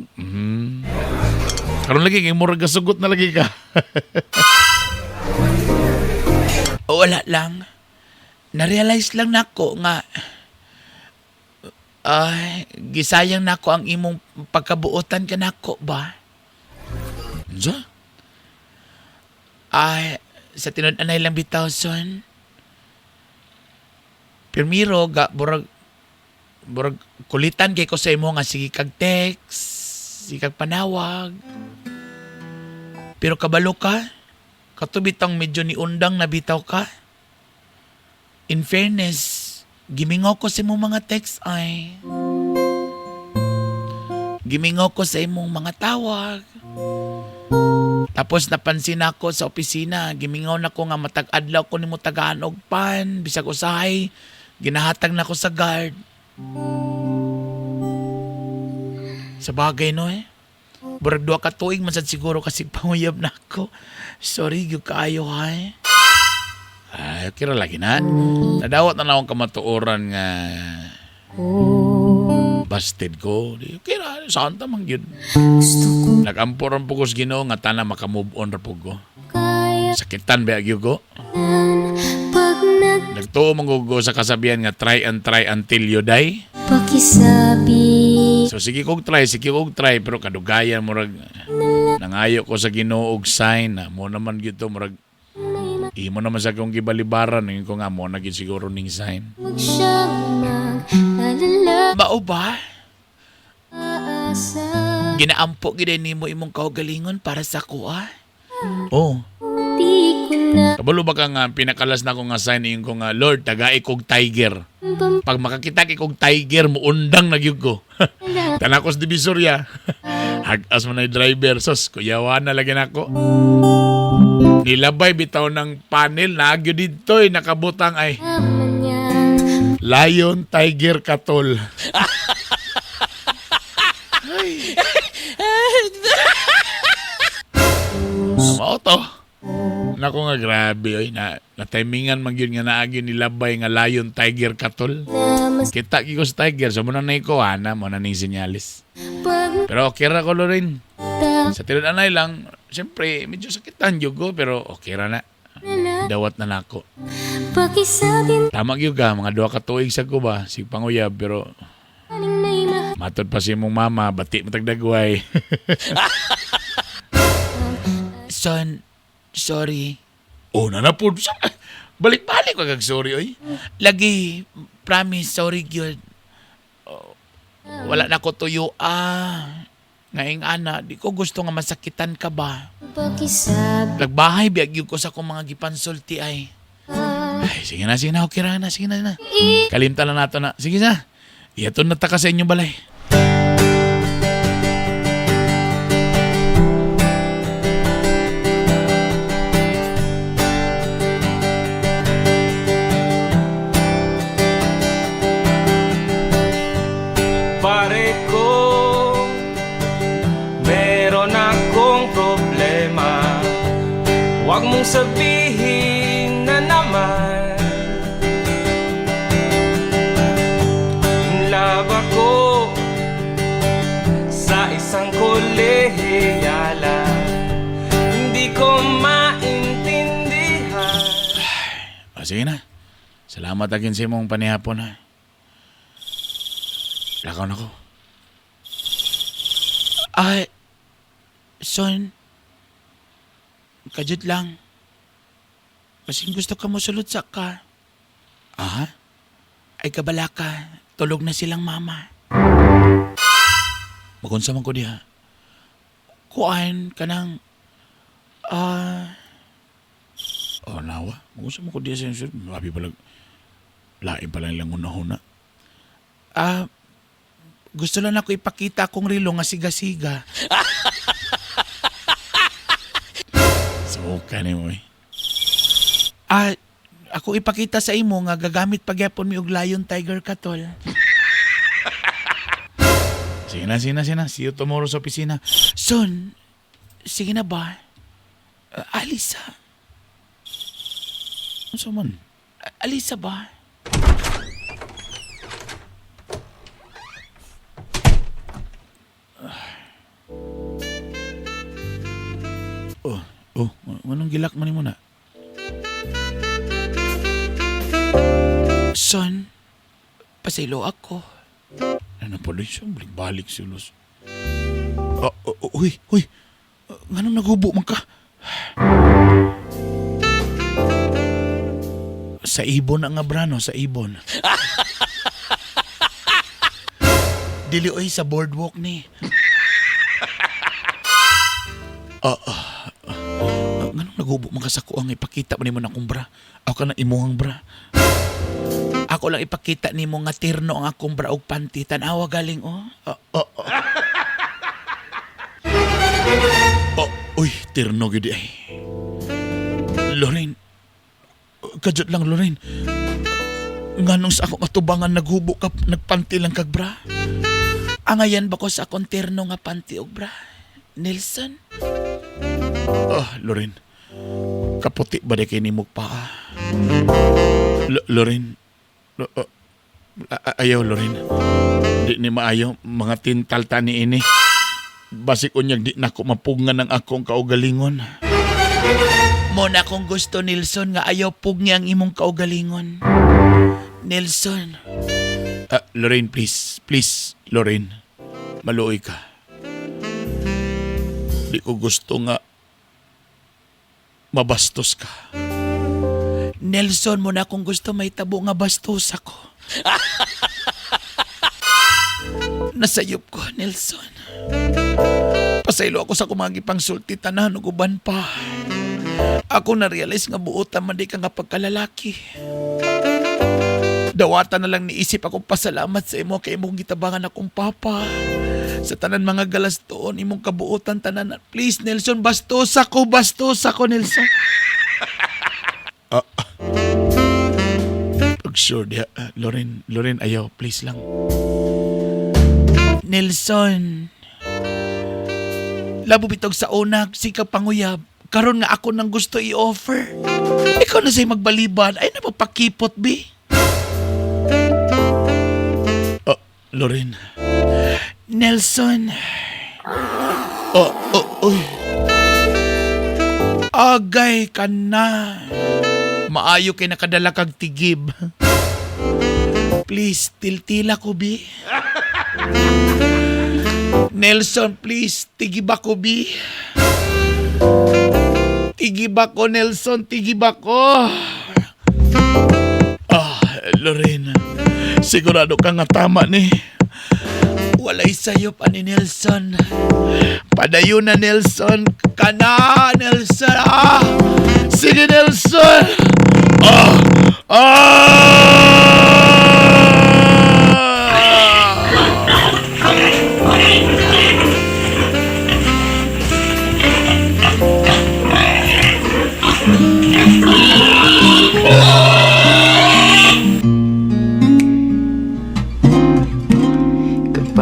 Karon lagi, kay murag kasugot na lagi ka. Wala lang. Na-realize lang nako nga ay, gisayang nako ang imong pagkabuotan kanako ba? Unsa? Ay, sa tinud-anay lang bitaw, son. Pirmiro, ga, burag, burag, kulitan kay ko sa imo nga sige kag text, sige kag panawag. Pero kabalo ka, katubitang medyo niundang na bitaw ka. In fairness, gimingaw ko sa imong mga text ay. Gimingaw ko sa imong mga tawag. Tapos napansin ako sa opisina, gimingaw na ko nga matag adlaw ko nimo tagaan og pan, bisag usahay, ginahatag na ko sa guard. Sa bagay no eh. Burag duha ka tuig man sad siguro kasi panguyab na ako. Sorry gyud kaayo ha. Eh. Ay, okay ra lagi na. Nadawat na lang akong kamatuoran nga busted ko. Di, okay ra, saan ta man gyud. Nagampo ra po ko sa Ginoo nga tana maka-move on ra po ko. Sakitan ba gyud ko? Pag Nagtuo man ko sa kasabihan nga try and try until you die. nagpakisabi So sige kog try pero kadugayan murag nangayo ko sa Ginoo og sign na mo naman gyud to murag imo naman sa akong gibalibaran ngayon ko nga mo na gyud siguro ning sign. Huwag siyang mag-alala. Mao ba? Aasa. Ginaampo gid nimo imong kaugalingon para sa kuha. Oh. Di ko na Kabalo ba ka nga pinakalas na ko nga sign ingon ko nga Lord tagai kog tiger. Pag makakita kay kog tiger muundang na gyud ko. Tanakos Divisoria. Hagas man ay driver sos kuyawan na lagi nako. Nilabay bitaw ng panel naagyo didto eh, nakabutang ay Lion Tiger Katol. Mao to. Nako nga grabe oy na natimingan man gyud nga naagyo nilabay nga Lion Tiger Katol. Kita gyud ko sa tiger so mo na nay ko ana mo na ning sinyalis. Pero okay ra ko Loren. Sa tinud-anay lang, siyempre medyo sakitan gyud ko pero okay ra na. Dawat na nako. Pakisabi Tama gyud ka mga duha ka tuig sa ko ba sig panguyab pero may mahal. matod pa si imong mama bati matagdagway. Son, sorry. Oh, na na po. Balik-balik ka kag sorry oy. Lagi, promise, sorry gyud. Oh, wala na ko tuyo ah. Ngaing ana, di ko gusto nga masakitan ka ba. Pakisabi Nagbahay biyag gyud ko sa akong mga gipansulti ay. Ay, sige na, sige na, okay ra na, sige na, na. Kalimtan na nato na. Sige na. Iyaton na ta ka sa inyong balay. Pare ko, meron akong problema. Huwag mong sabihin na naman. In love ako sa isang kolehiyala. Hindi ko maintindihan. O, sige na. Salamat agin sa imong panihapon ha. Lakaw na ko. Ay, son, kajut lang. Kasing gusto ka mo sulod sa ka. Ah? Ay kabala ka. Tulog na silang mama. Magunsa man ko diha. Kuan ka ng... Ah... Oh, nawa. Magunsa man ko diha sa inyo. Mabi pala... Lain pala nilang una-una. Ah... Gusto lang ako ipakita akong rilo nga siga-siga. Suka ni mo eh. Ah, ako ipakita sa imo nga gagamit pagyapon mi og Lion Tiger katol. Sige na, sige na, sige na. See you tomorrow sa opisina. Son, sige na ba? Alisa. Ano man? Alisa ba? Oh, oh, anong gilak man mo na? Son, pasaylo ako. Ano pala siya? Balik-balik si Luz. Oh, oh, oh, uy, uy. Nganong naghubo man ka? Sa ibon ang abrano, sa ibon. Dili oy sa boardwalk ni. Ah, ah, ah. Nganong naghubo man ka sa kuang ipakita man nimo na akong bra. Ako ka na imuhang bra. Ako lang ipakita nimo nga tirno ang akong bra og panty. Tan-awa galing oh. Oh, oh, oh. Oh, uy, tirno gid ay. Lorraine. Kajot lang Lorraine. Nganong sa akong atubangan naghubo ka, nagpanty lang kag bra. Angayan ba ko sa akong tirno nga panty og bra? Nelson? Ah, Lorraine. Kaputi ba di kay nimo paa? Lorraine. Ayaw, Lorraine. Di ni maayo. Mga tintal ta ni ini. Basig unyag di nako mapugngan ang akong kaugalingon. Mo na akong gusto, Nelson, nga ayaw pugni ang imong kaugalingon. Nelson. Ah, Lorraine, please. Please, Lorraine. Maluoy ka. Di ko gusto nga mabastos ka. Nelson, mo na akong gusto may tabo nga bastos ako. Nasayop ko, Nelson. Pasaylo ako sa kumagi pang sulti tanan ug uban pa. Ako na-realize nga buotan man di ka nga pagkalalaki. Dawatan na lang niisip akong pasalamat sa imo kay imong gitabangan akong papa. Sa tanan mga galastoon, imong kabuotan tanan. Please, Nelson, bastos ako, bastos ako, Nelson. Pag sure diha, Lorraine, Lorraine, ayaw, please lang. Nelson, labo bitog sa una, sikap panguyab. Karon nga ako nang gusto i-offer. Ikaw na sa'yo magbaliban. Ay, napapakipot, bi. Oh, Lorraine. Nelson. Oh, oh, uy. Agay ka na. Maayo kay nakadala kag tigib. Please, tiltila ko, bi. Nelson, please, tigib ako, bi. Tigib ako, Nelson, tigib ako. Ah, Lorena, sigurado ka nga tama ni. Walay sayo pa ni Nelson. Padayon na, Nelson. Kana, Nelson. Ah! Sige, Nelson. Ah! Ah!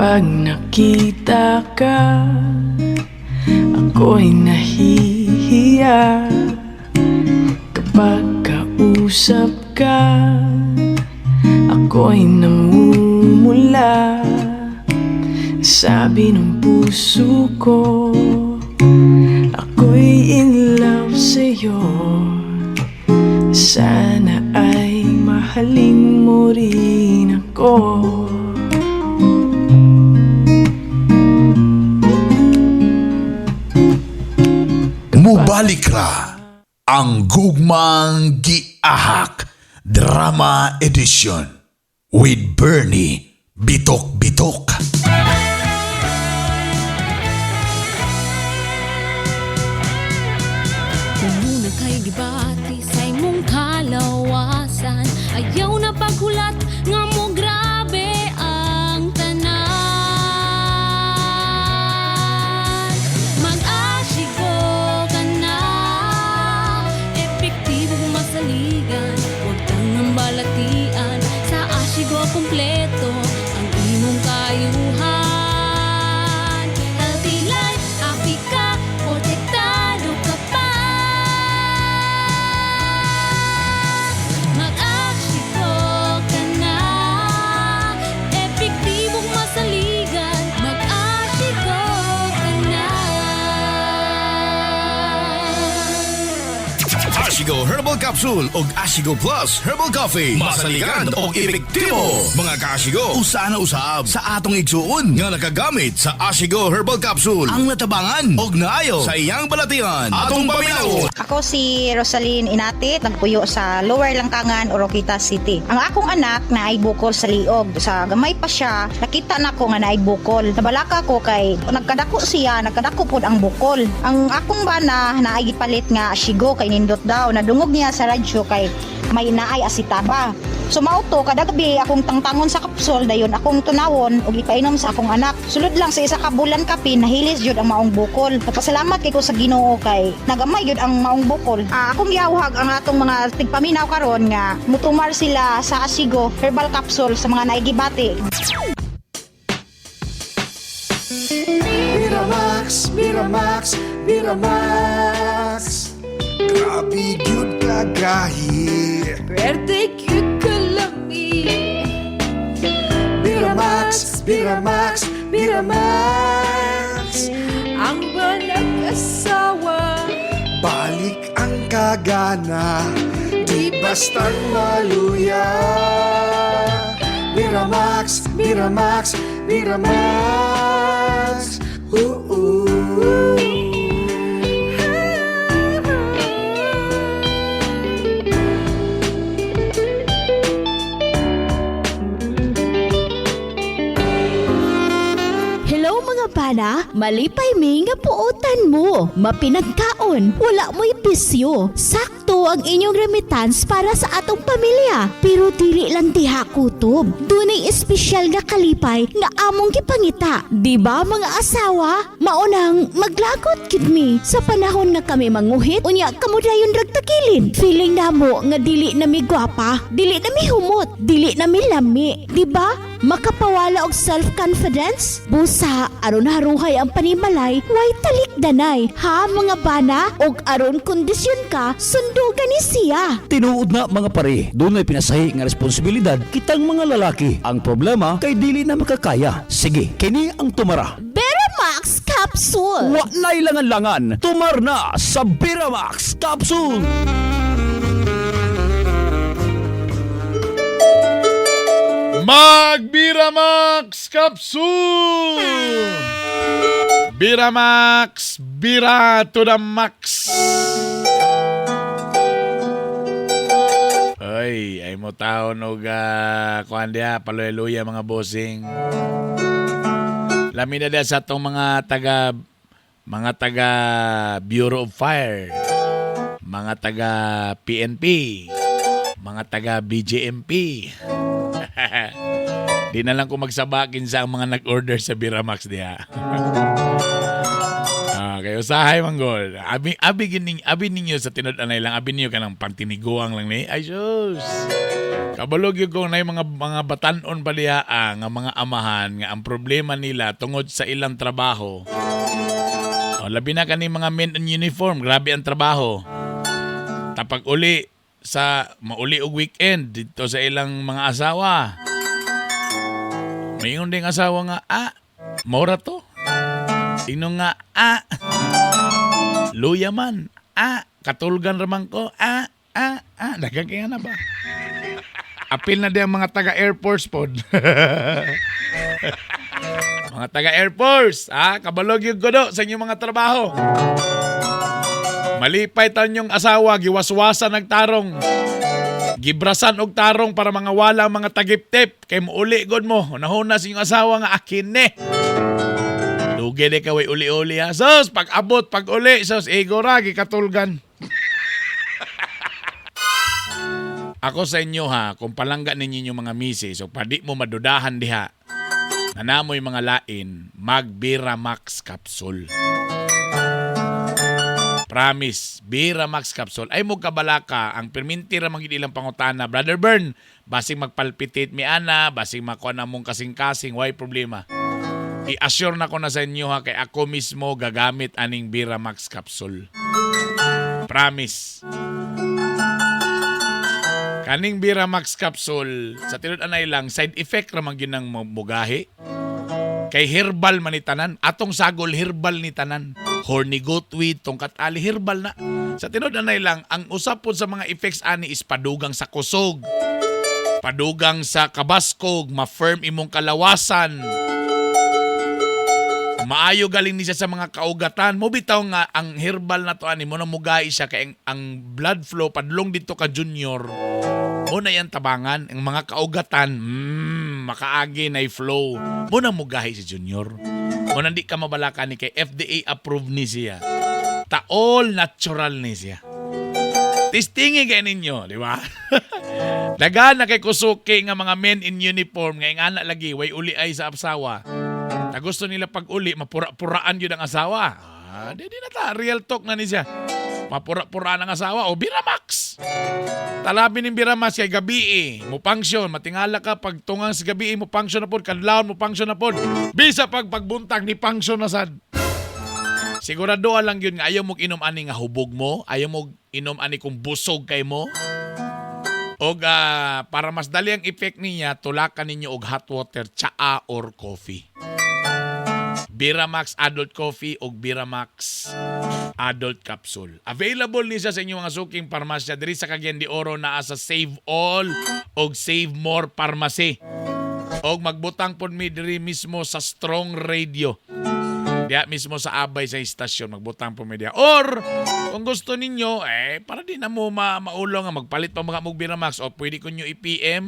Kapag nakita ka, ako'y nahihiya. Kapag kausap ka, ako'y namumula. Sabi ng puso ko, ako'y in love sa'yo. Sana ay mahalin mo rin ako. Mubalik ra ang Gugmang Giahak Drama Edition with Bernie Bitok Bitok. Umuna kay gibati sa imong kalawasan. Ayaw na paghulat nga mo grabe ang tanan. Mag-asigo ka na, epektibong masaligan. Huwag tangang balatian, sa asigo kumpleto ang imong kayuhan. Healthy life, happy ka, protektado ka pa. Mag-asigo ka na, epektibong masaligan. Mag-asigo ka na. Ashigo Herbal Capsule og Ashigo Plus Herbal Coffee. Masaligan og epektibo. Mga kaashigo, usa na usab sa atong igsuon nga nakagamit sa Ashigo Herbal Capsule ang natabangan og naayo sa iyang balatian. Atong paminaw. Ako si Rosaline Inatit, nagpuyo sa Lower Langkangan, Oroquita City. Ang akong anak na ay bukol sa liog. Sa gamay pa siya, nakita na ko nga naay bukol. Nabalaka ko kay nagkadako siya, nagkadako pod ang bukol. Ang akong bana na ay gipalit nga ashigo kay nindot daw. Nadungog niya sa radyo kay may naay asitaba. So mao to kada gabi akong tangtangon sa kapsol dayon akong tunawon ug ipainom sa akong anak. Sulod lang sa isa ka bulan kapin nahilis jud ang maong bukol. Nagpasalamat kay ko sa Ginoo kay nagamay jud ang maong bukol. Akong giawhag ang atong mga tigpaminaw karon nga mutumar sila sa Asigo herbal capsule sa mga naigibati. Miramax, Miramax, Miramax. Grabe gyud kagahi. Pwerte cute kalami. Miramax, Miramax, Miramax. Ang banag-asawa, Balik ang kagana, di basta't maluya. Miramax, Miramax, Miramax. Oo. Hello mga bana, malipay mi nga puotan mo. Mapinagkaon, wala mo'y bisyo. Sakto ang inyong remittance para sa atong pamilya. Pero dili lang diha kutob. Dunay espesyal nga kalipay nga among gipangita. Di ba mga asawa? Maunang maglagot gid mi sa panahon nga kami manguhit unya kamo dayon ragtakilid. Feeling namo nga dili na mi gwapa, dili na mi humot, dili na mi lami. Di ba? Makapawala og self-confidence? Busa, aron haruhay ang panimalay, way talikdanay. Ha mga bana? Og aron kondisyon ka, sundugan ni siya. Tinuod na mga pare, dunay pinasahi nga responsibilidad kitang mga lalaki. Ang problema kay dili na makakaya. Sige, kini ang tumara. Beramax Capsule. Wa na'y langan-langan, tumar na sa Beramax Capsule. Mag Biramax Capsule! Biramax, Bira to the max! Ay, ay mo taon og kuan diha, paluya mga bossing. Lami na diha sa atong mga taga Bureau of Fire, mga taga PNP, mga taga BJMP. Di na lang ko magsabakin sa ang mga nag-order sa Biramax diha. Kayo usahay manggol. Abi abi gining abi ninyo sa tinud-anay lang, abi ninyo kanang pantiniguang lang ni. Ay sus. Kabalog yun ko na yung mga batanon pa diha ah, nga mga amahan nga ang problema nila tungod sa ilang trabaho. O, labi na kani mga men in uniform, grabe ang trabaho. Tapag uli sa mauli og weekend dito sa ilang mga asawa. Mayon ding asawa nga, ah, maura to. Sino nga, ah, luya man, ah, katulgan raman ko, ah, ah, ah, daghang kaya na ba? Apil na di ang mga taga Air Force pod. Mga taga Air Force, ah, kabalog yung gudo sa inyong mga trabaho. Malipay taon yung asawa, giwaswasan nagtarong. Gibrasan og tarong para mga wala ang mga tagiptip. Kay muuli god mo. Unahuna sa inyong asawa nga akin ne. Lugi di ka way uli-uli ha. Sus, pag abot, pag uli, sus, ego ra, gikatulgan. Ako sa inyo ha, kung palangga ninyo yung mga misis, o padi mo madudahan diha, na namoy mga lain, magbira Max Capsule. Promise, Bira Max Capsule. Ay mo kabalaka, ang perminti ra man gid ilang pangutana. Brother Bern, basing magpalpitate mi ana, basing makuha na mong kasing-kasing, why problema? I-assure na ko na sa inyo ha, kay ako mismo gagamit aning Bira Max Capsule. Promise. Kaning Bira Max Capsule, sa tinud anay lang, side effect ra man gyud ng mugahi. Kay herbal man ni tanan. Atong sagol herbal ni tanan. Horny goatweed, tongkat ali, herbal na. Sa tinud anay lang, ang usap po sa mga effects ani is padugang sa kusog, padugang sa kabaskog, ma-firm imong kalawasan. Maayo galing ni siya sa mga kaugatan. Mo bitaw nga ang herbal na to ani mo na mugay siya kay ang blood flow padlong dito ka junior. Mo na yan tabangan ang mga kaugatan, makaagi na flow. Mo na mugahi si junior. Mo na di ka mabalaka ni kay FDA approved ni siya. Ta all natural ni siya. Testingi kay ninyo, di ba? Dagan na kay kusuki nga mga men in uniform nga ingana lagi way uli ay sa asawa. Ta gusto nila pag uli mapura-puraan yun ang asawa. Ah, di na ta real talk na ni siya. Mapura-puraan ang asawa o Biramax. Talabi ning Biramax kay gabi eh. Mo function, matingala ka pag tungang sa gabi eh, mo function na pod, kadlawon mo function na pod. Bisa pag pagbuntag ni function na sad. Sigurado lang yun nga ayaw mo inom ani nga hubog mo, ayaw mo inom ani kung busog kay mo. Og para mas dali ang effect niya, tulakan ninyo og hot water, tsaa or coffee. Biramax Adult Coffee og Biramax Adult Capsule. Available ni siya sa inyong mga suking parmasya diri sa Cagayan de Oro naa sa Save All og Save More Pharmacy. Og magbutang pod mi diri mismo sa Strong Radio. Diya mismo sa abay sa istasyon, magbutang po mi diya. Or, kung gusto ninyo, eh, para di na mo maulong nga magpalit pa mga mog Biramax o pwede ko nyo i-PM,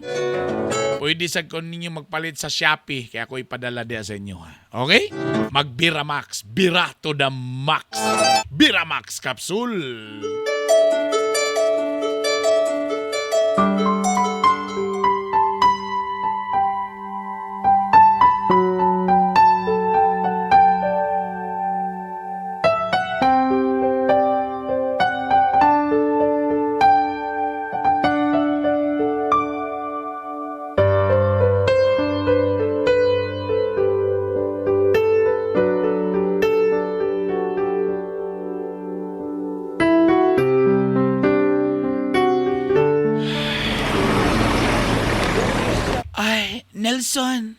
pwede sa ko ninyo magpalit sa Shopee, kaya ako ipadala diya sa inyo. Ha? Okay? Mag Biramax, Bira to the max. Biramax Capsule. Ay, Nelson.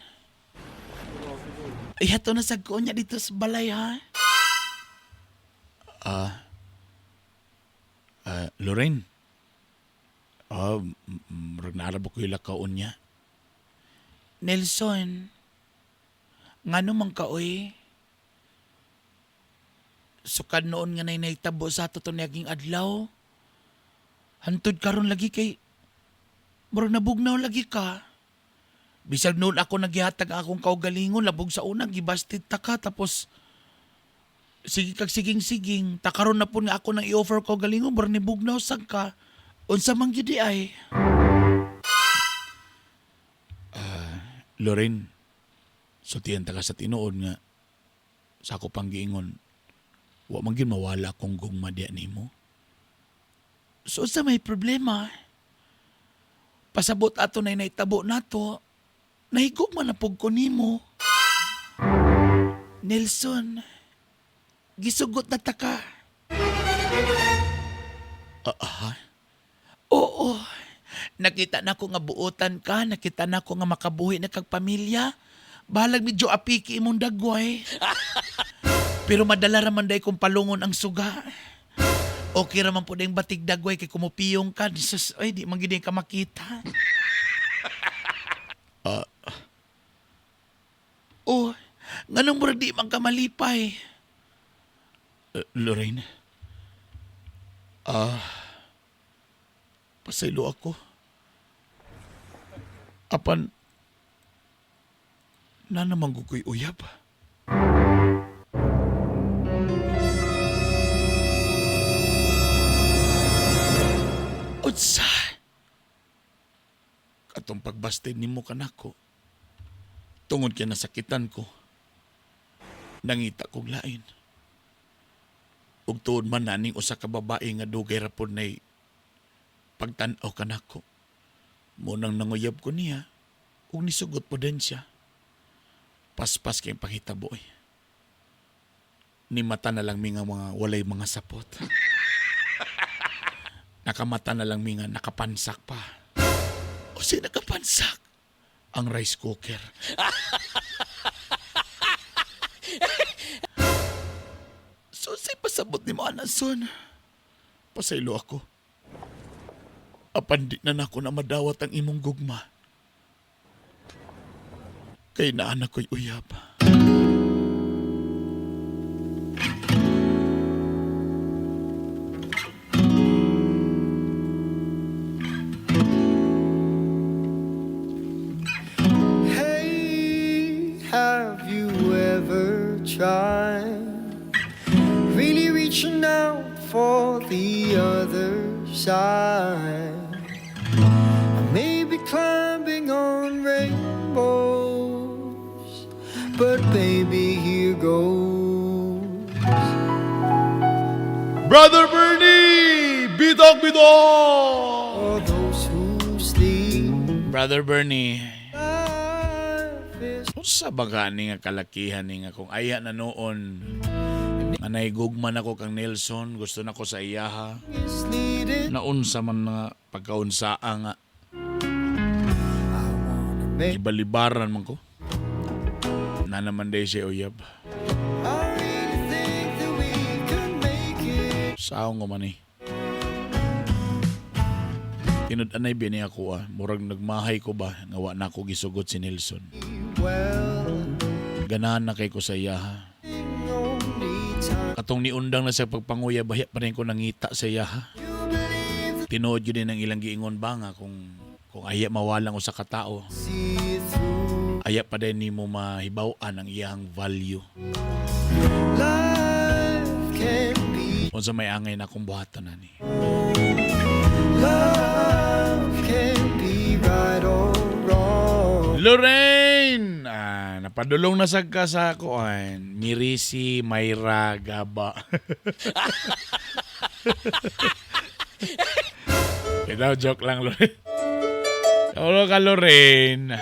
Ay, ato na sa niya dito sa balay, ha? Lorraine. Murag naarab ko yung lakaon niya. Nelson, ngano man ka, oy? Sukad noon nga nay naitabo sa ato to naging adlaw. Hantod karon lagi kay murag nabugnaw lagi ka. Bisag noon ako nagihatag ang akong kaugalingon, labog sa una, gibastit ta ka, tapos sige kag siging-siging, takaron na po nga ako nang i-offer kaugalingon, murag nibugnaw sad ka. Unsa man gyud di ay? Lorraine, sultihan ta ka sa tinuod nga sa ako pang giingon, wa man gyud mawala akong gugma diya nimo. So unsa may problema? Pasabot ato na naitabo nato. Nahigugma na pug ko nimo. Nelson, gisugot na ta ka. Ah, ah. Oo. Nakita na ko nga buotan ka, nakita na ko nga makabuhi na kag pamilya. Bahalag medyo apiki imong dagway. Pero madala raman day kung palungon ang suga. Okay raman po dayong batig dagway kay kumupiyong ka. Jesus, ay di man gid ka makita. Ah. Oh, nganong murag di man ka malipay? Lorraine. Ah. Pasaylo ako. Apan, na naman ko'y uyab. Unsa? Katong pagbasted nimo kanako. Tungod kay nasakitan ko. Nangita kog lain. Ug tuod man naning usa ka babae nga dugay ra pod nay pagtan-aw kanako. Munang nanguyab ko niya ug nisugot po din siya. Paspas kay panghitabo eh. Ni mata na lang mi nga mga walay mga sapot. Nakamata na lang mi nga nakapansak pa. O si nakapansak? Ang rice cooker. So, say pasabot ni mo, Anason. Pasaylo ako. Apan di na nako na madawat ang imong gugma. Kay naanak ko'y uyab. Hey, have you ever tried really reaching out for the other side? I may be climbing on rainbows, but baby, here goes. Brother Bernie! Bidok, bidok! For those who sleep, Brother Bernie, life is unsa ba gani nga kalakihan ni nga kung aya na noon nga nahigugma nako kang Nelson, gusto nako sa iyaha. leading. Naunsa man nga pagkaunsaa nga. Ibalibaran man ko. Na naman day siya uyab. I really think that we could make it. Saong ko man eh. Tinud-anay bini ako ah. Murag nagmahay ko ba nga wa na ako gisugot si Nelson. Well, Ganahan na kay ko sa iyaha. only time Katong niundang na sa pagpanguya, bahya pa rin ko nangita sa iyaha. Tinuod yun din ang ilang giingon ba nga kung aya mawalang usa ka tao, see it through. aya pa din nimo mahibaw-an ang iyang value. Life can be, Unsa may angay na akong buhaton ani. love can be right or wrong. Lorraine! Ah, napadulong na sad ka sa kuan. Mirisi Mayra Gaba. Ito, joke lang, Lorraine. Kaulo ka, Lorraine.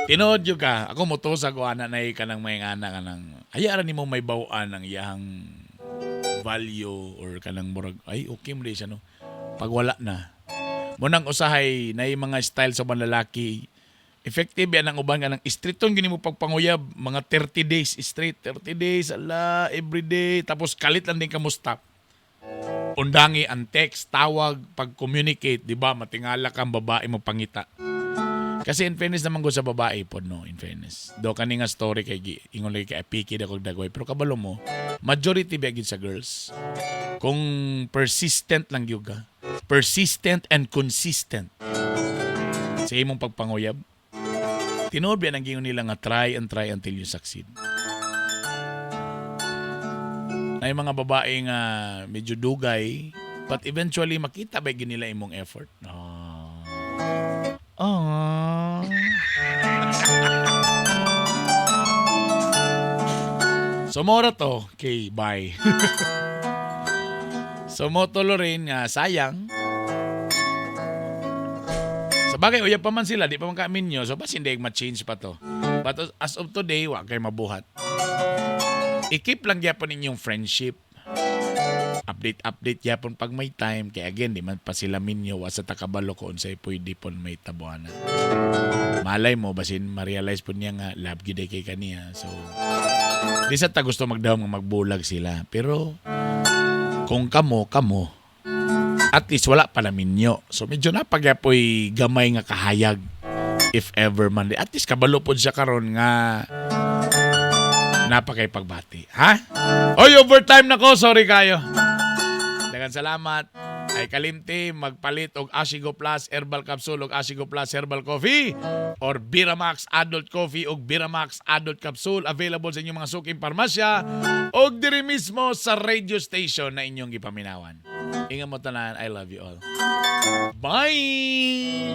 Tinuod yun ka. Ako mo to sa ko, ana na ka ng may ana ka ng... Hayaan ni mo may bawaan ang iyang value or kanang murag, ay, okay mo di siya, no? Pag wala na. Munang usahay na yung mga style sa mga lalaki, effective yan ang uban nga ng straight gini mo pagpanguyab, mga 30 days straight, 30 days, ala, every day, tapos kalit lang din ka mo stop. Undangi ang text, tawag, pag-communicate, di ba? Matingala kang babae mo pangita. Kasi in fairness naman ko sa babae po, no, in fairness. Do kani nga story kay ingon lagi kay apiki da kog dagway, pero kabalo mo, majority ba gyud sa girls. Kung persistent lang gyud ka, persistent and consistent sa imong pagpanguyab, tinuod ba ang gingon nila nga try and try until you succeed. Na yung mga babae nga medyo dugay, but eventually makita ba gyud nila imong effort. Oh. Oh. So mora to, okay, bye. So mo to Lorraine nga sayang. Sa bagay, uyab pa man sila, di pa man kaminyo. So, basin di ma-change pa to. But as of today, wa kay mabuhat. I-keep lang gyapon ninyong friendship. Update, update gyapon pag may time. Kaya again, di man pa sila minyo, wa sa ta kabalo kung unsay pwede pon may tabuana. Malay mo, basin ma-realize po niya nga love gyud kay kaniya. So, di sa ta gusto magdahom nga magbulag sila. Pero, kung kamo, kamo, at least wala pa na minyo. So medyo napagyapoy gamay nga kahayag if ever man. At least kabalo pod siya karon nga napakay pagbati. Ha? Oy, overtime na ko. Sorry kayo. Daghang salamat. Ay kalimti magpalit og Asigo Plus Herbal Capsule og Asigo Plus Herbal Coffee or Biramax Adult Coffee og Biramax Adult Capsule, available sa inyong mga suking parmasya og diri mismo sa radio station na inyong gipaminawan. Ingat mo tanan. I love you all. Bye!